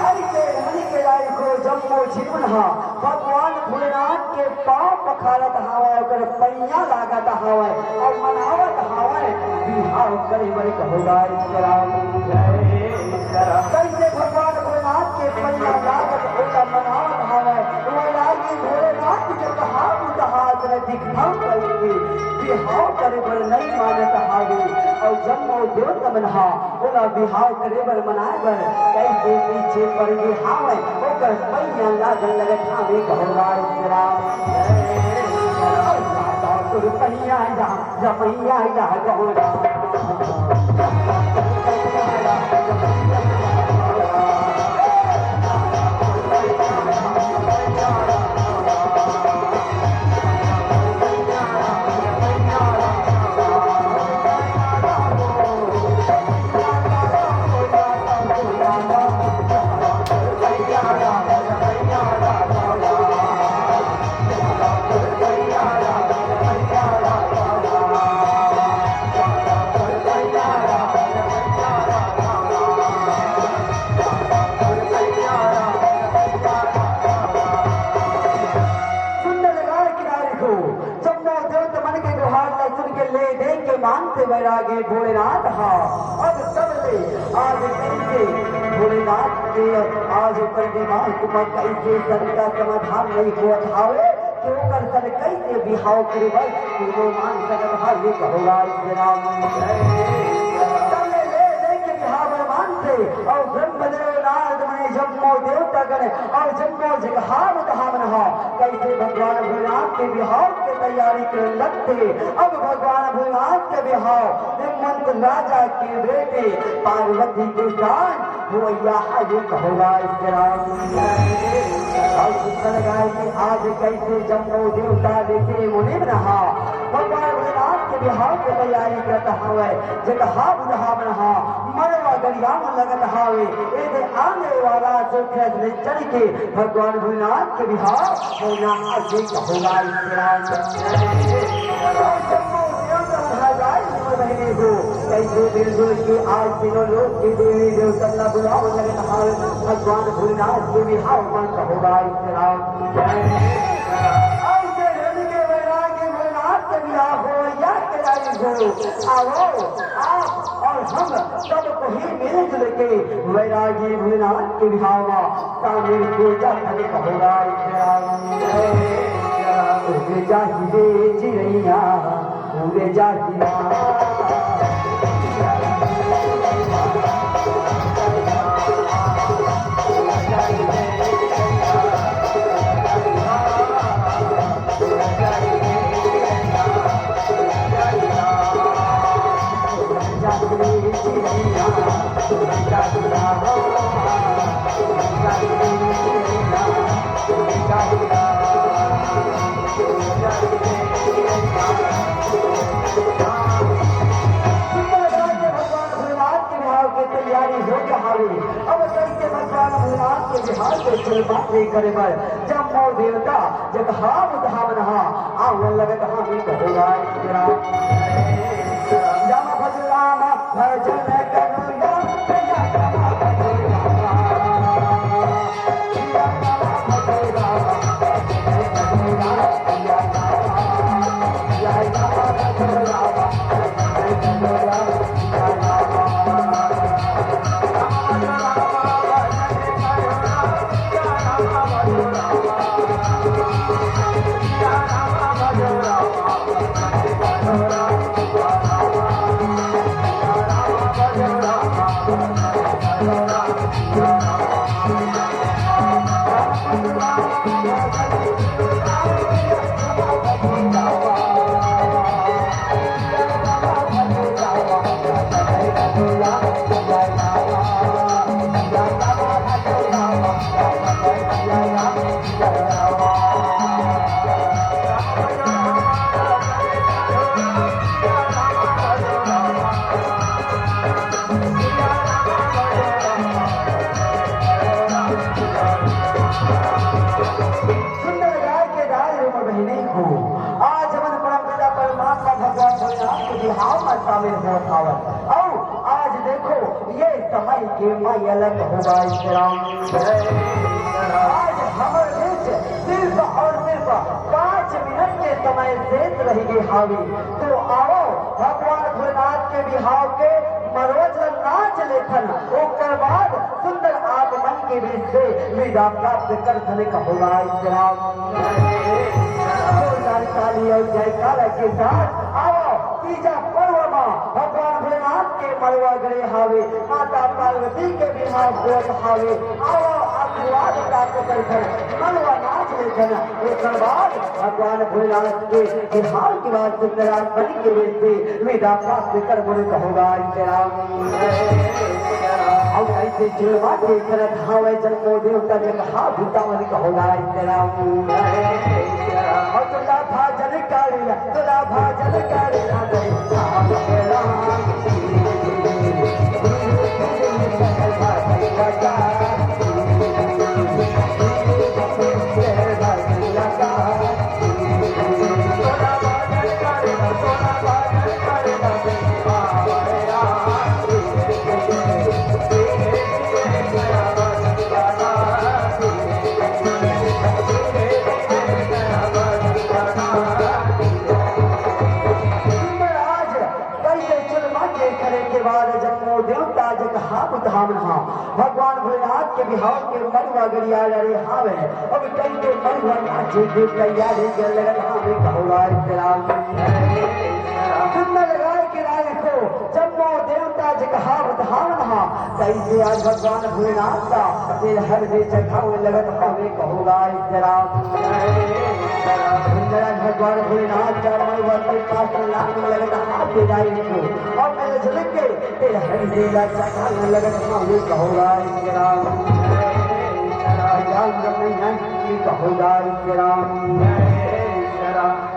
ऐसे धनी के लायक हो जम्मो झिन मन हा भगवान भोलेनाथ के पाँव पखारत हावय, ओकर पैया लागत हावय अउ मनावत हावय, बिहाव करे बर कहो राज राम। जय राम। कैसे भगवान भोलेनाथ के पैया लागत ओला मनावत हावय, वो लागी भोलेनाथ के कहा उतहार में दिखा करके बिहाव करे बर नहीं मानत हावे। अउ जम्मो देवता मन हा ओला बिहाव करे बर, मनाए बर, कई के पीछे पड़ गे हावय, ओकर पैया लागन लगत हावे, कहो राम राम। अरे दादा, तोर पैया जा, जा पैया जा, कहो राम। सुंदर लगा किनारे को जम्मो देवता मन के गुहार ला सुन के ले दे के मानते वैरागी भोलेनाथ हा। अब तब ले आज कैसे भोलेनाथ के आज ओकर दिमाग म कैसे शंका समाधान नहीं होत हावे कि ओकर सन कैसे बिहाव करे बर कोनो मान सकत हावे, कहो राज राम। तब ले ले दे के बिहाव बर मानते अउ ब्रह्मदेव नारद मुनि जम्मो देवता गण अउ जम्मो जगहा उतहा मन हा कैसे भगवान भोलेनाथ के बिहाव के तैयारी करे लगथे। अब भगवान भोलेनाथ के बिहाव हिमवंत राजा के बेटे पार्वती के साथ भैया, आगे कहोगा इस तरह। अउ सुंदर गाय कि आज कइसे जम्मो देवता, ऋषि मुनि मन हा भगवान भोलेनाथ के बिहाव के तैयारी करत हावय। जगहा बुधहा मन हा मड़वा गरिया म लगत हावे। एदे आने वाला सुखद दिन चढ़ के भगवान भोलेनाथ के बिहाव होना, आगे कहोगा इस तरह। अउ जम्मो देवता मन हा गाय, मोर बहिनी हो, कइसे मिलजुल के आज तीनों लोक के देवी देवतन ला बुलावन लगत हाल। भगवान भोलेनाथ के बिहाव मन कहोगा इस तरह। अइसे रंग के वैरागी भोलेनाथ के बिहाव होवइया के रानी हो। आवो, आप अउ हम सब कोई मिलजुल के वैरागी भोलेनाथ के बिहाव मा शामिल हो जा, कहोगा इस तरह। उड़ जाही रे चिरैया, उड़ जाही ना। भगवान भोलेनाथ के बिहाव के तैयारी हो जहावे। अब कइसे भगवान भोलेनाथ के बिहाव के शुरुआत नहीं करे बर जम्मो देवता जगहा बुधहा मन हा आवन लगत हावे, कहोगा इस तरह। राम भज राम भजन करो राम, राम भज राम। सुंदर गाय के दाई रे मोर बहिनी हो, आज हमन परम पिता परमात्मा भगवान भोलेनाथ के बिहाव म शामिल होत हावन। अउ आज देखो, ये समय के माया लग होगा इस राम। आज हमर बीच सिर्फ अउ सिर्फ पाँच मिनट के समय शेष रहि गे हावे, तो आवो भगवान भोलेनाथ के बिहाव के मनोज ल नाच लेथन, ओकर बाद सुंदर आप मन के बीच से विदा प्राप्त करथन, कहोगा इस राम। जोरदार ताली अउ जयकारा के साथ आवो, तीजा पर्व मा भगवान भोलेनाथ के मड़वा गड़े हावे, माता पार्वती के बिहाव होत हावे, आवो आशीर्वाद प्राप्त करथन, मड़वा नाच लेथन, ओकर बाद भगवान भोलेनाथ के बिहाव के बाद सुंदर आप मन के बीच से विदा प्राप्त करबो, कहोगा इस राम। अउ कइसे जुलमा के करत हावय जम्मो देवता जगहा बुतावन, कहोगा इस राम। अउ तोला भाजन काढ़िला, तोला भाजन काढ़िला, नहीं भाजन काढ़िला। महाराज, कइसे जुलमा के करे के बाद जम्मो देवता जगहा बुधहा मन हा भगवान भोलेनाथ के बिहाव के मड़वा गड़िया डारे हावे। अब कइसे मड़वा नाचे के तैयारी करे लगत हावे, कहोगा इस राम। सुंदर गाय के राय को जम्मो देवता कहावत हावन हा, कइसे आज भगवान भोलेनाथ का तेल हर दे चढ़ावे लगत हवे, कहो गाय तेरा। सुंदर आज भगवान भोलेनाथ का मड़वा के पास लाने लगत हाथ दे जाए को, और मेरे झलक के तेल हर दे ला चढ़ावे लगत हवे, कहो गाय तेरा। राम रमैया की कहो गाय तेरा।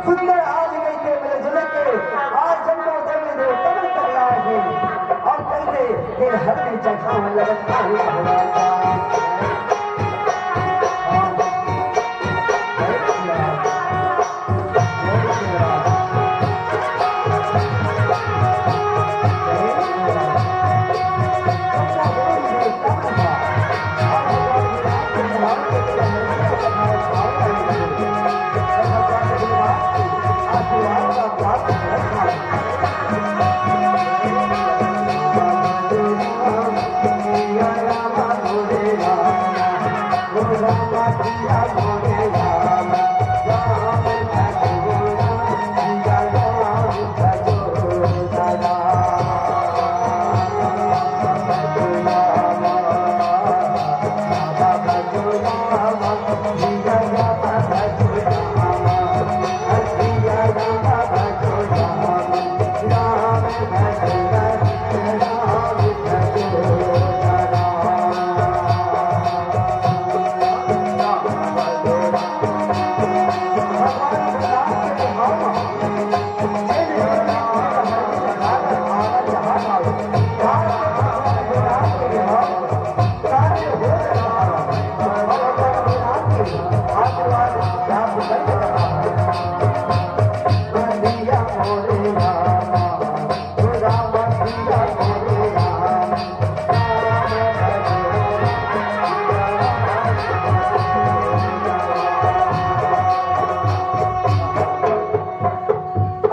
सुंदर आज कइसे मेरे झलक के आज जन्मोत्सव में देवता मन कर रहा है, और कइसे तेरे हर दिन चढ़ावन लगत हवे, कहो गाय तेरा।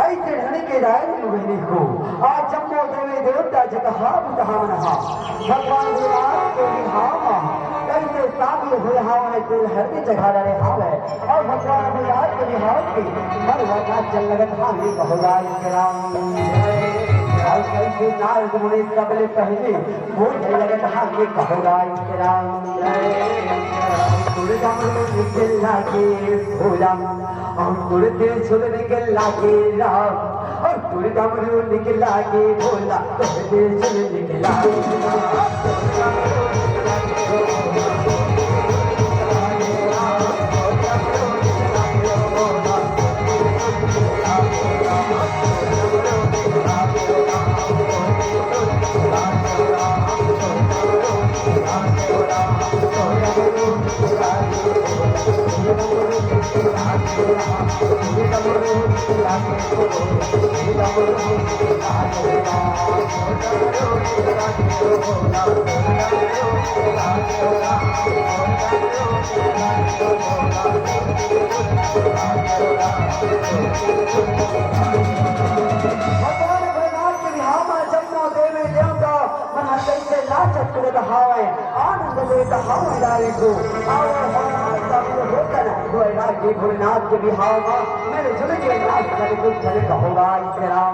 अइसे धनी के राय लुगनी को आज जम्मो देवी देवता जगहा बुतहा मनहा भगवान भोलेनाथ के बिहाव म कइसे शामिल होय हावय, तेल हरदी चढ़ा डारे हावय। अउ भगवान भोलेनाथ के बिहाव के मड़वा नाचन लगत हावय, कहो गाय तेरा। अउ कइसे नारद मुनि सबले पहिले बोले लगत हावय, कहो गाय तेरा। अंकुर डमरू निकला के भोला, अंकुर त्रिशूल निकला के राम, अंकुर डमरू निकला के भोला, त्रिशूल निकला के राम। भगवान भोलेनाथ के बिहाव म जम्मो देवी देवता मन ह कइसे नाचत कूदत हावय, आनंद लेत हावय। डारे को आवो हमार सब होकर वैरागी भोलेनाथ के बिहाव म मेरे जुल के नाच करे तो चले, कहो गाय तेरा।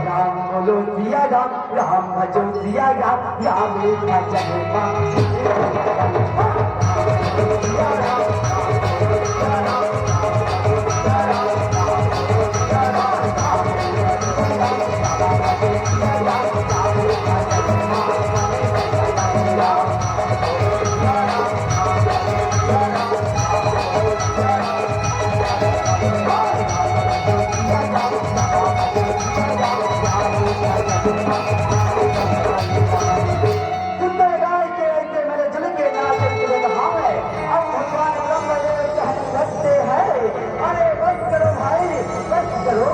राम बोलो सिया राम, राम भजो सिया राम, राम भजो सिया राम। सुंदर गाय के ऐसे मेरे जुल के नाच के हावे। अब भगवान ब्रह्मदेव कहने लगते हैं, "अरे बस करो भाई, बस करो,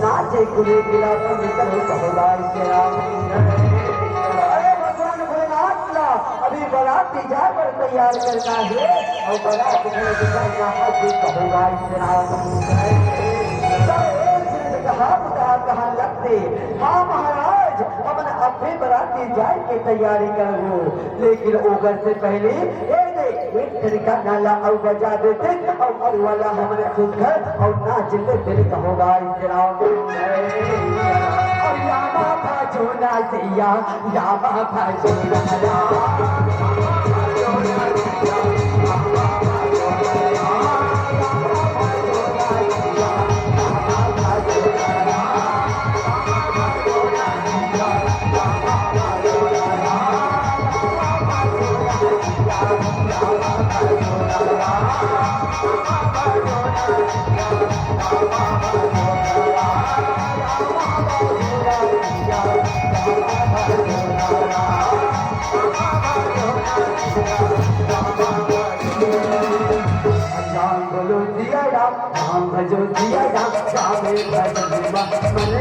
नाचे कुले गिला बंद करो, कहो गाय तेरा।" अरे भगवान भोलेनाथ ला अभी बाराती जाए बर तैयार करना हे, अउ बारात घलो के जाना हे, कहो गाय तेरा। तो एक दिन कहा, कहा, कहा लगते, हाँ महाराज, हमन अभी बाराती जाए के तैयारी करबो, लेकिन ओकर से पहले ए दे एक ठन गाना ला अउ बजा देते, अउ अउ वाला हमन सुधर अउ नाच लेते, कहो गाय तेरा। रामा भजो ना सैया, रामा भजो ना राम। राम बोलो सिया राम, राम भजो सिया राम, राम भजो मन।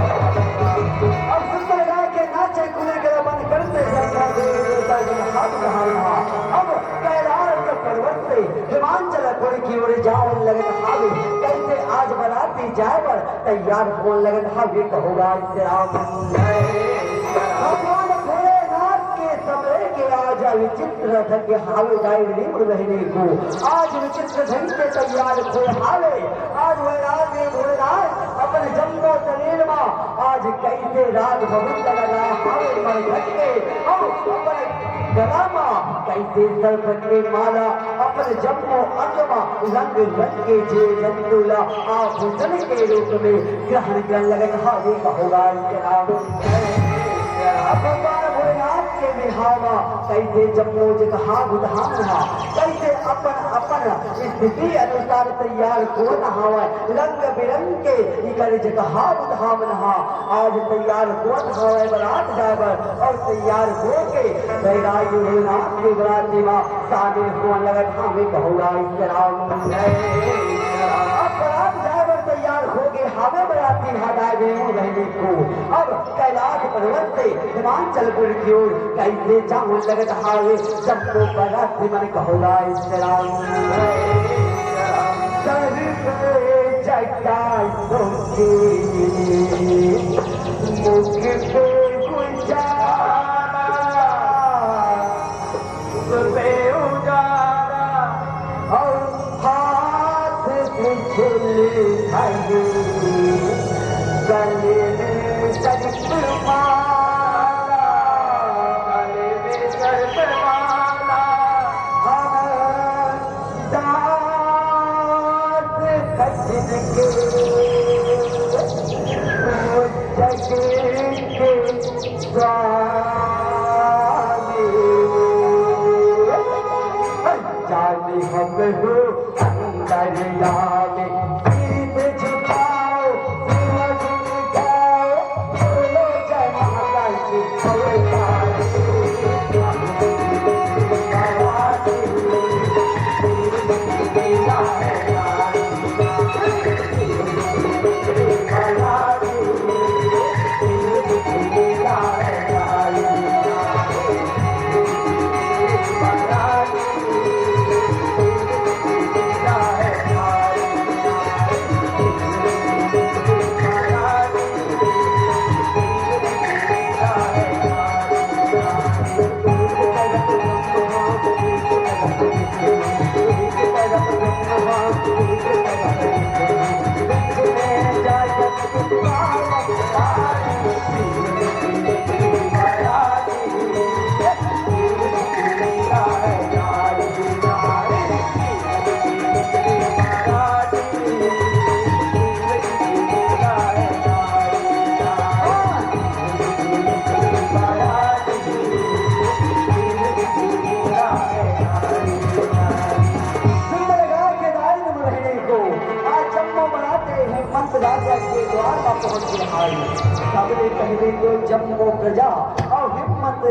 अब सुंदर गाय के नाचे कूदे के बंद करते जंगल देवी देवता के हाथ कहाँ रहा। अब कैलाश पर्वत से हिमाचल पुर की ओर जावन लगत हावे। कैसे आज बराती जाए बर तैयार होन लगत हावे, कहो राज राम। भगवान भोलेनाथ के समय के आज विचित्र रथ के हावे गाय रे मोर बहिनी को। आज विचित्र ढंग से तैयार होए हावे। आज वैराग्य भोलेनाथ अपन जम्मो शरीर मा आज कैसे राग भवन लगा हावे मरघट के, अउ अपन गला मा कैसे सर्प के माला, अपन जम्मो अंग मा रंग रंग के जीव जंतु ला आभूषण के रूप में ग्रहण करन लगत हावे, कहो राज राम। भगवान भोलेनाथ के बिहाव मा कैसे जम्मो जगह बुधान हा, कैसे अपन अपन स्थिति अनुसार तैयार होत हावय। रंग बिरंग के इकर जगह बुधान हा, आज तैयार होत हावय बरात जाए बर, अउ तैयार होके बैरागी भोलेनाथ के बराती मा शामिल होन लगत हावे, कहो राज राम। अब बरात जाए बर तैयार होगे हावे बराती हा गाय रे मोर बहिनी को। अब कैलाश पर्वत से हिमाचल पुर की ओर कैसे जावन लगत हावे जम्मो बराती मन, कहो राज राम। सर पे जटा सोके मुख पे गुजारा, मुख पे उजाला, और हाथ में झूली धरी, गले में सर्प माला, गले में सर्प माला। हम दास कठिन के जग के स्वामी। जानी हम हो अंतर्यामी, शीश झुकाओ, सिर झुकाओ, बोलो जय महाकाल की जयकारा। सुंदर गाय के दाई में रहने को आज जम्मो बराते हिमंत राजा के द्वार मा पहुंच गे हाय। सबले पहले तो जम्मो प्रजा अउ हिमंत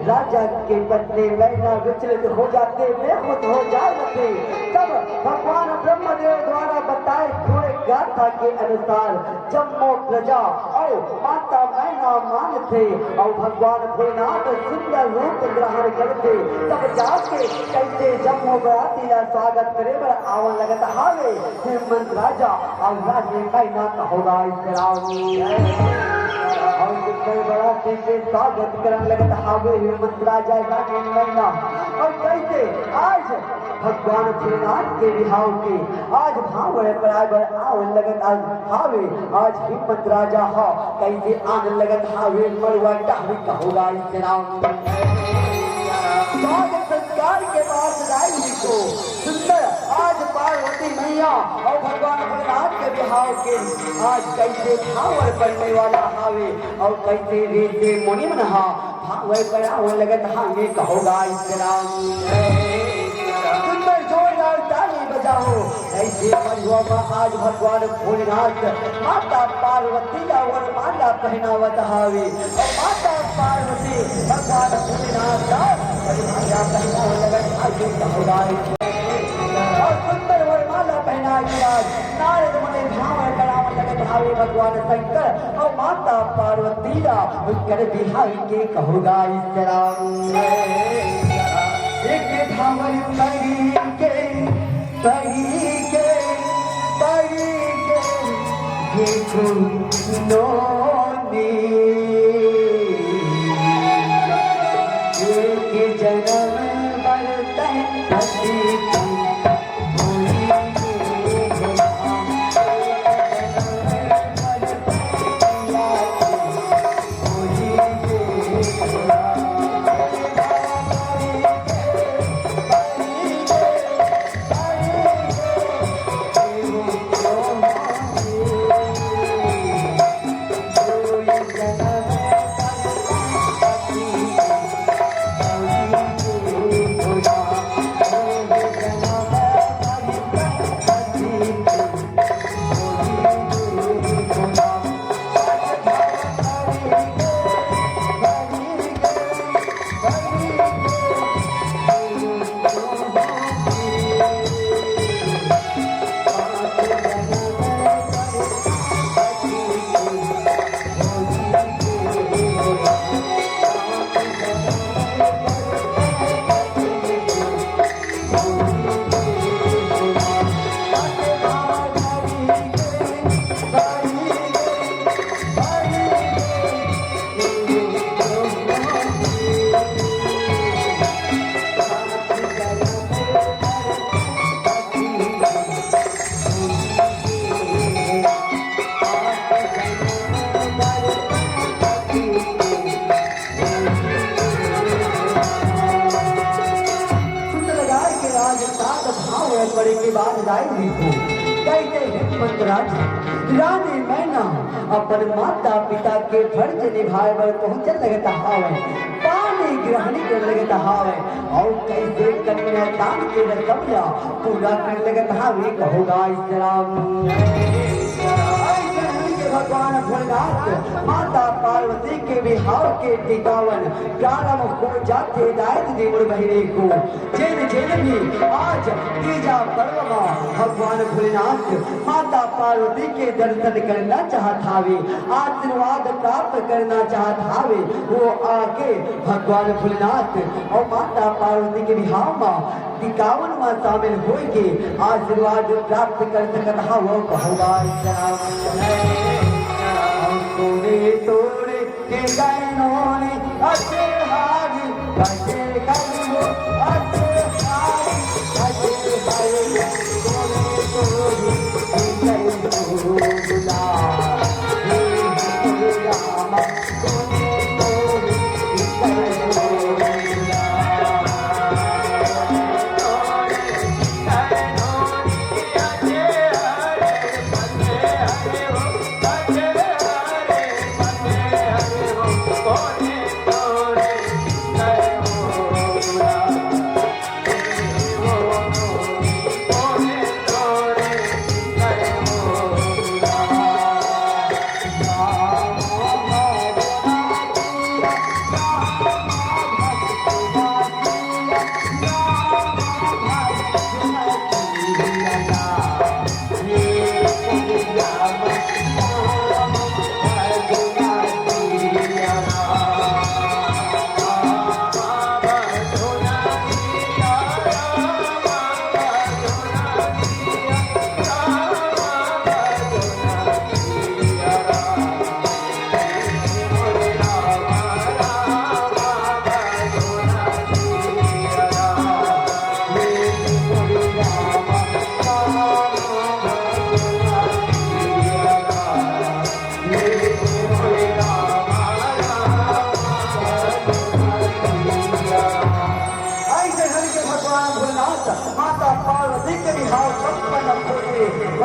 राजा के पत्नी मैना विचलित हो जाथे, बेखुद हो जाथे। तब भगवान ब्रह्मदेव द्वारा बताए हुए गाथा के अनुसार जम्मो प्रजा अउ माता मैना मानथे अउ भगवान भोलेनाथ सुंदर रूप ग्रहण करथे। तब जाके कइसे जम्मो बराती ला स्वागत करे बर आवन लगत हावे। हेमंत राजा अउ रानी मैना कहो गाइस राम। अउ सुंदर बराती के स्वागत करन लगत हावे हेमंत राजा रानी मैना। अउ कइसे आज भगवान भोलेनाथ के बिहाव के आज भांवर पराय बर आवन लगत आज हावे। आज हेमंत राजा ह कइसे आन लगत हावे मड़वा डहरी कहो गाइस राम। स्वागत संस्कार के बाद राय जी को सुंदर आज पार्वती मैया अउ भगवान भोलेनाथ के बिहाव के आज कइसे भांवर पड़ने वाला हावे अउ कइसे ऋषि मुनि मन हा भांवर परावन लगत हावे कहो गाइस राम। सुंदर जोरदार ताली बजाओ। अइसे मड़वा मा आज भगवान भोलेनाथ माता पार्वती ला वरमाला पहनावत हावे अउ माता पार्वती भगवान भोलेनाथ ला वरमाला पहनावन लगत हावे कहो गाइस। अउ सुंदर वरमाला पहनाए के बाद नारद मुनि भांवर परावन लगत हावे भगवान शंकर अउ माता पार्वती ला उनकर बिहाव के कहो गाइस राम। एक भांवर परी के, परी के, परी के, ये नोनी। एक जनम बर तैं पति सुंदर लगा के आज सात भांवर पड़े के बाद राय देखो, कइसे हेमंत राजा रानी मैना अपन माता पिता के फर्ज निभाए बर पहुंचन लगत हावय, पानी ग्रहण करे लगत हावय, अउ कइसे कन्यादान के रसम ला पूरा करे लगत हावय, कहो गाइस राम। अइसन के भगवान भोलेनाथ माता पार्वती के बिहाव के टिकावन प्रारंभ हो जाथे। दायद दे मोर बहिनी को जेन जेन भी आज तीजा पर्व मा भगवान भोलेनाथ माता पार्वती के दर्शन करना चाहत हावे, आशीर्वाद प्राप्त करना चाहत हावे, वो आके भगवान भोलेनाथ अउ माता पार्वती के बिहाव मा टिकावन मा शामिल होय के आशीर्वाद प्राप्त कर सकत हावव, कहो गाइस राम। कोने तोरे के गैनोनी अचेहारी, अचेहारी, अचेहारी, अचेहारी, कोने तोरे के गैनोनी।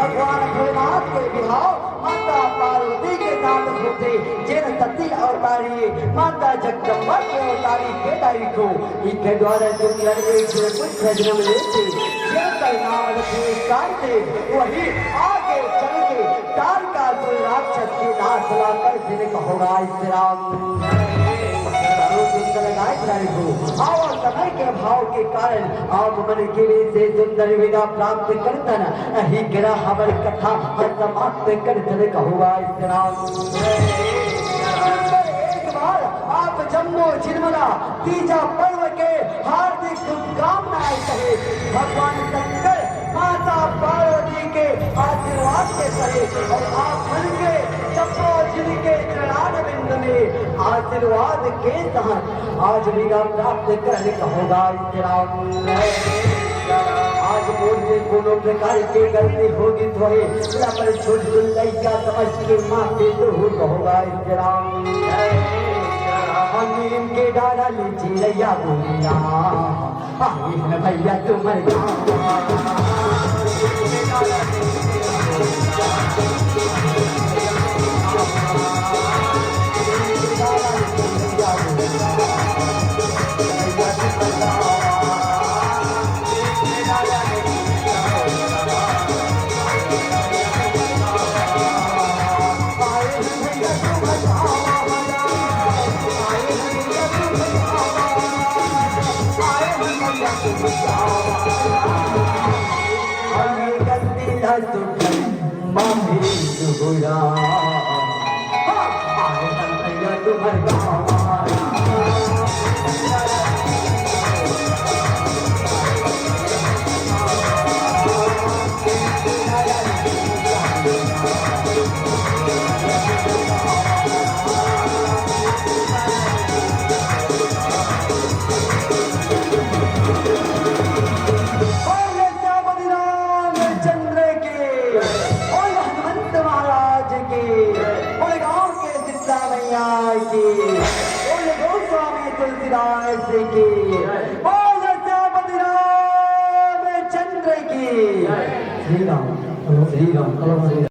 भगवान भोलेनाथ के बिहाव माता पार्वती के साथ होथे, जेन सती अवतारी, माता जगदम्बा के अवतारी के दाई को इनके द्वारा दुनिया में एक पुत्र जन्म लेथे, जेकर नाम रखे कार्तिक। वही आगे चल के तारकासुर राक्षस के नाश ला कर दिन कहोगा इस राम। सुंदर गाय प्यारी हो, आवा समय के भाव के कारण आप मन के लिए से सुंदर विदा प्राप्त करतन, अही गिरा हमर कथा हर समाप्त करतन कहोगा इस राम। सुंदर एक बार आप जम्मो जिनमना तीजा पर्व के हार्दिक शुभकामनाएं सहित भगवान शंकर माता पार्वती के आशीर्वाद के सहित और आप मन के जम्मो जिनके चरणारविंद में आशीर्वाद के साथ आज विदा प्राप्त करने का होगा इस राम। आज मोर से कोनो प्रकार के गलती होगी तो है, या पर छोट लइका समझ के माफी दूर होगा इस राम। हम इनके डाला ले चिड़ैया बोलिया, आई है भैया तुम्हारे गाँव। बोल श्यामपति रामचंद्र की, बोल हनुमंत महाराज की, बोल गाँव के शीतला मैया की, बोल गोस्वामी तुलसीदास की, बोल श्यामपति रामचंद्र की। श्री राम, श्री राम, श्री राम।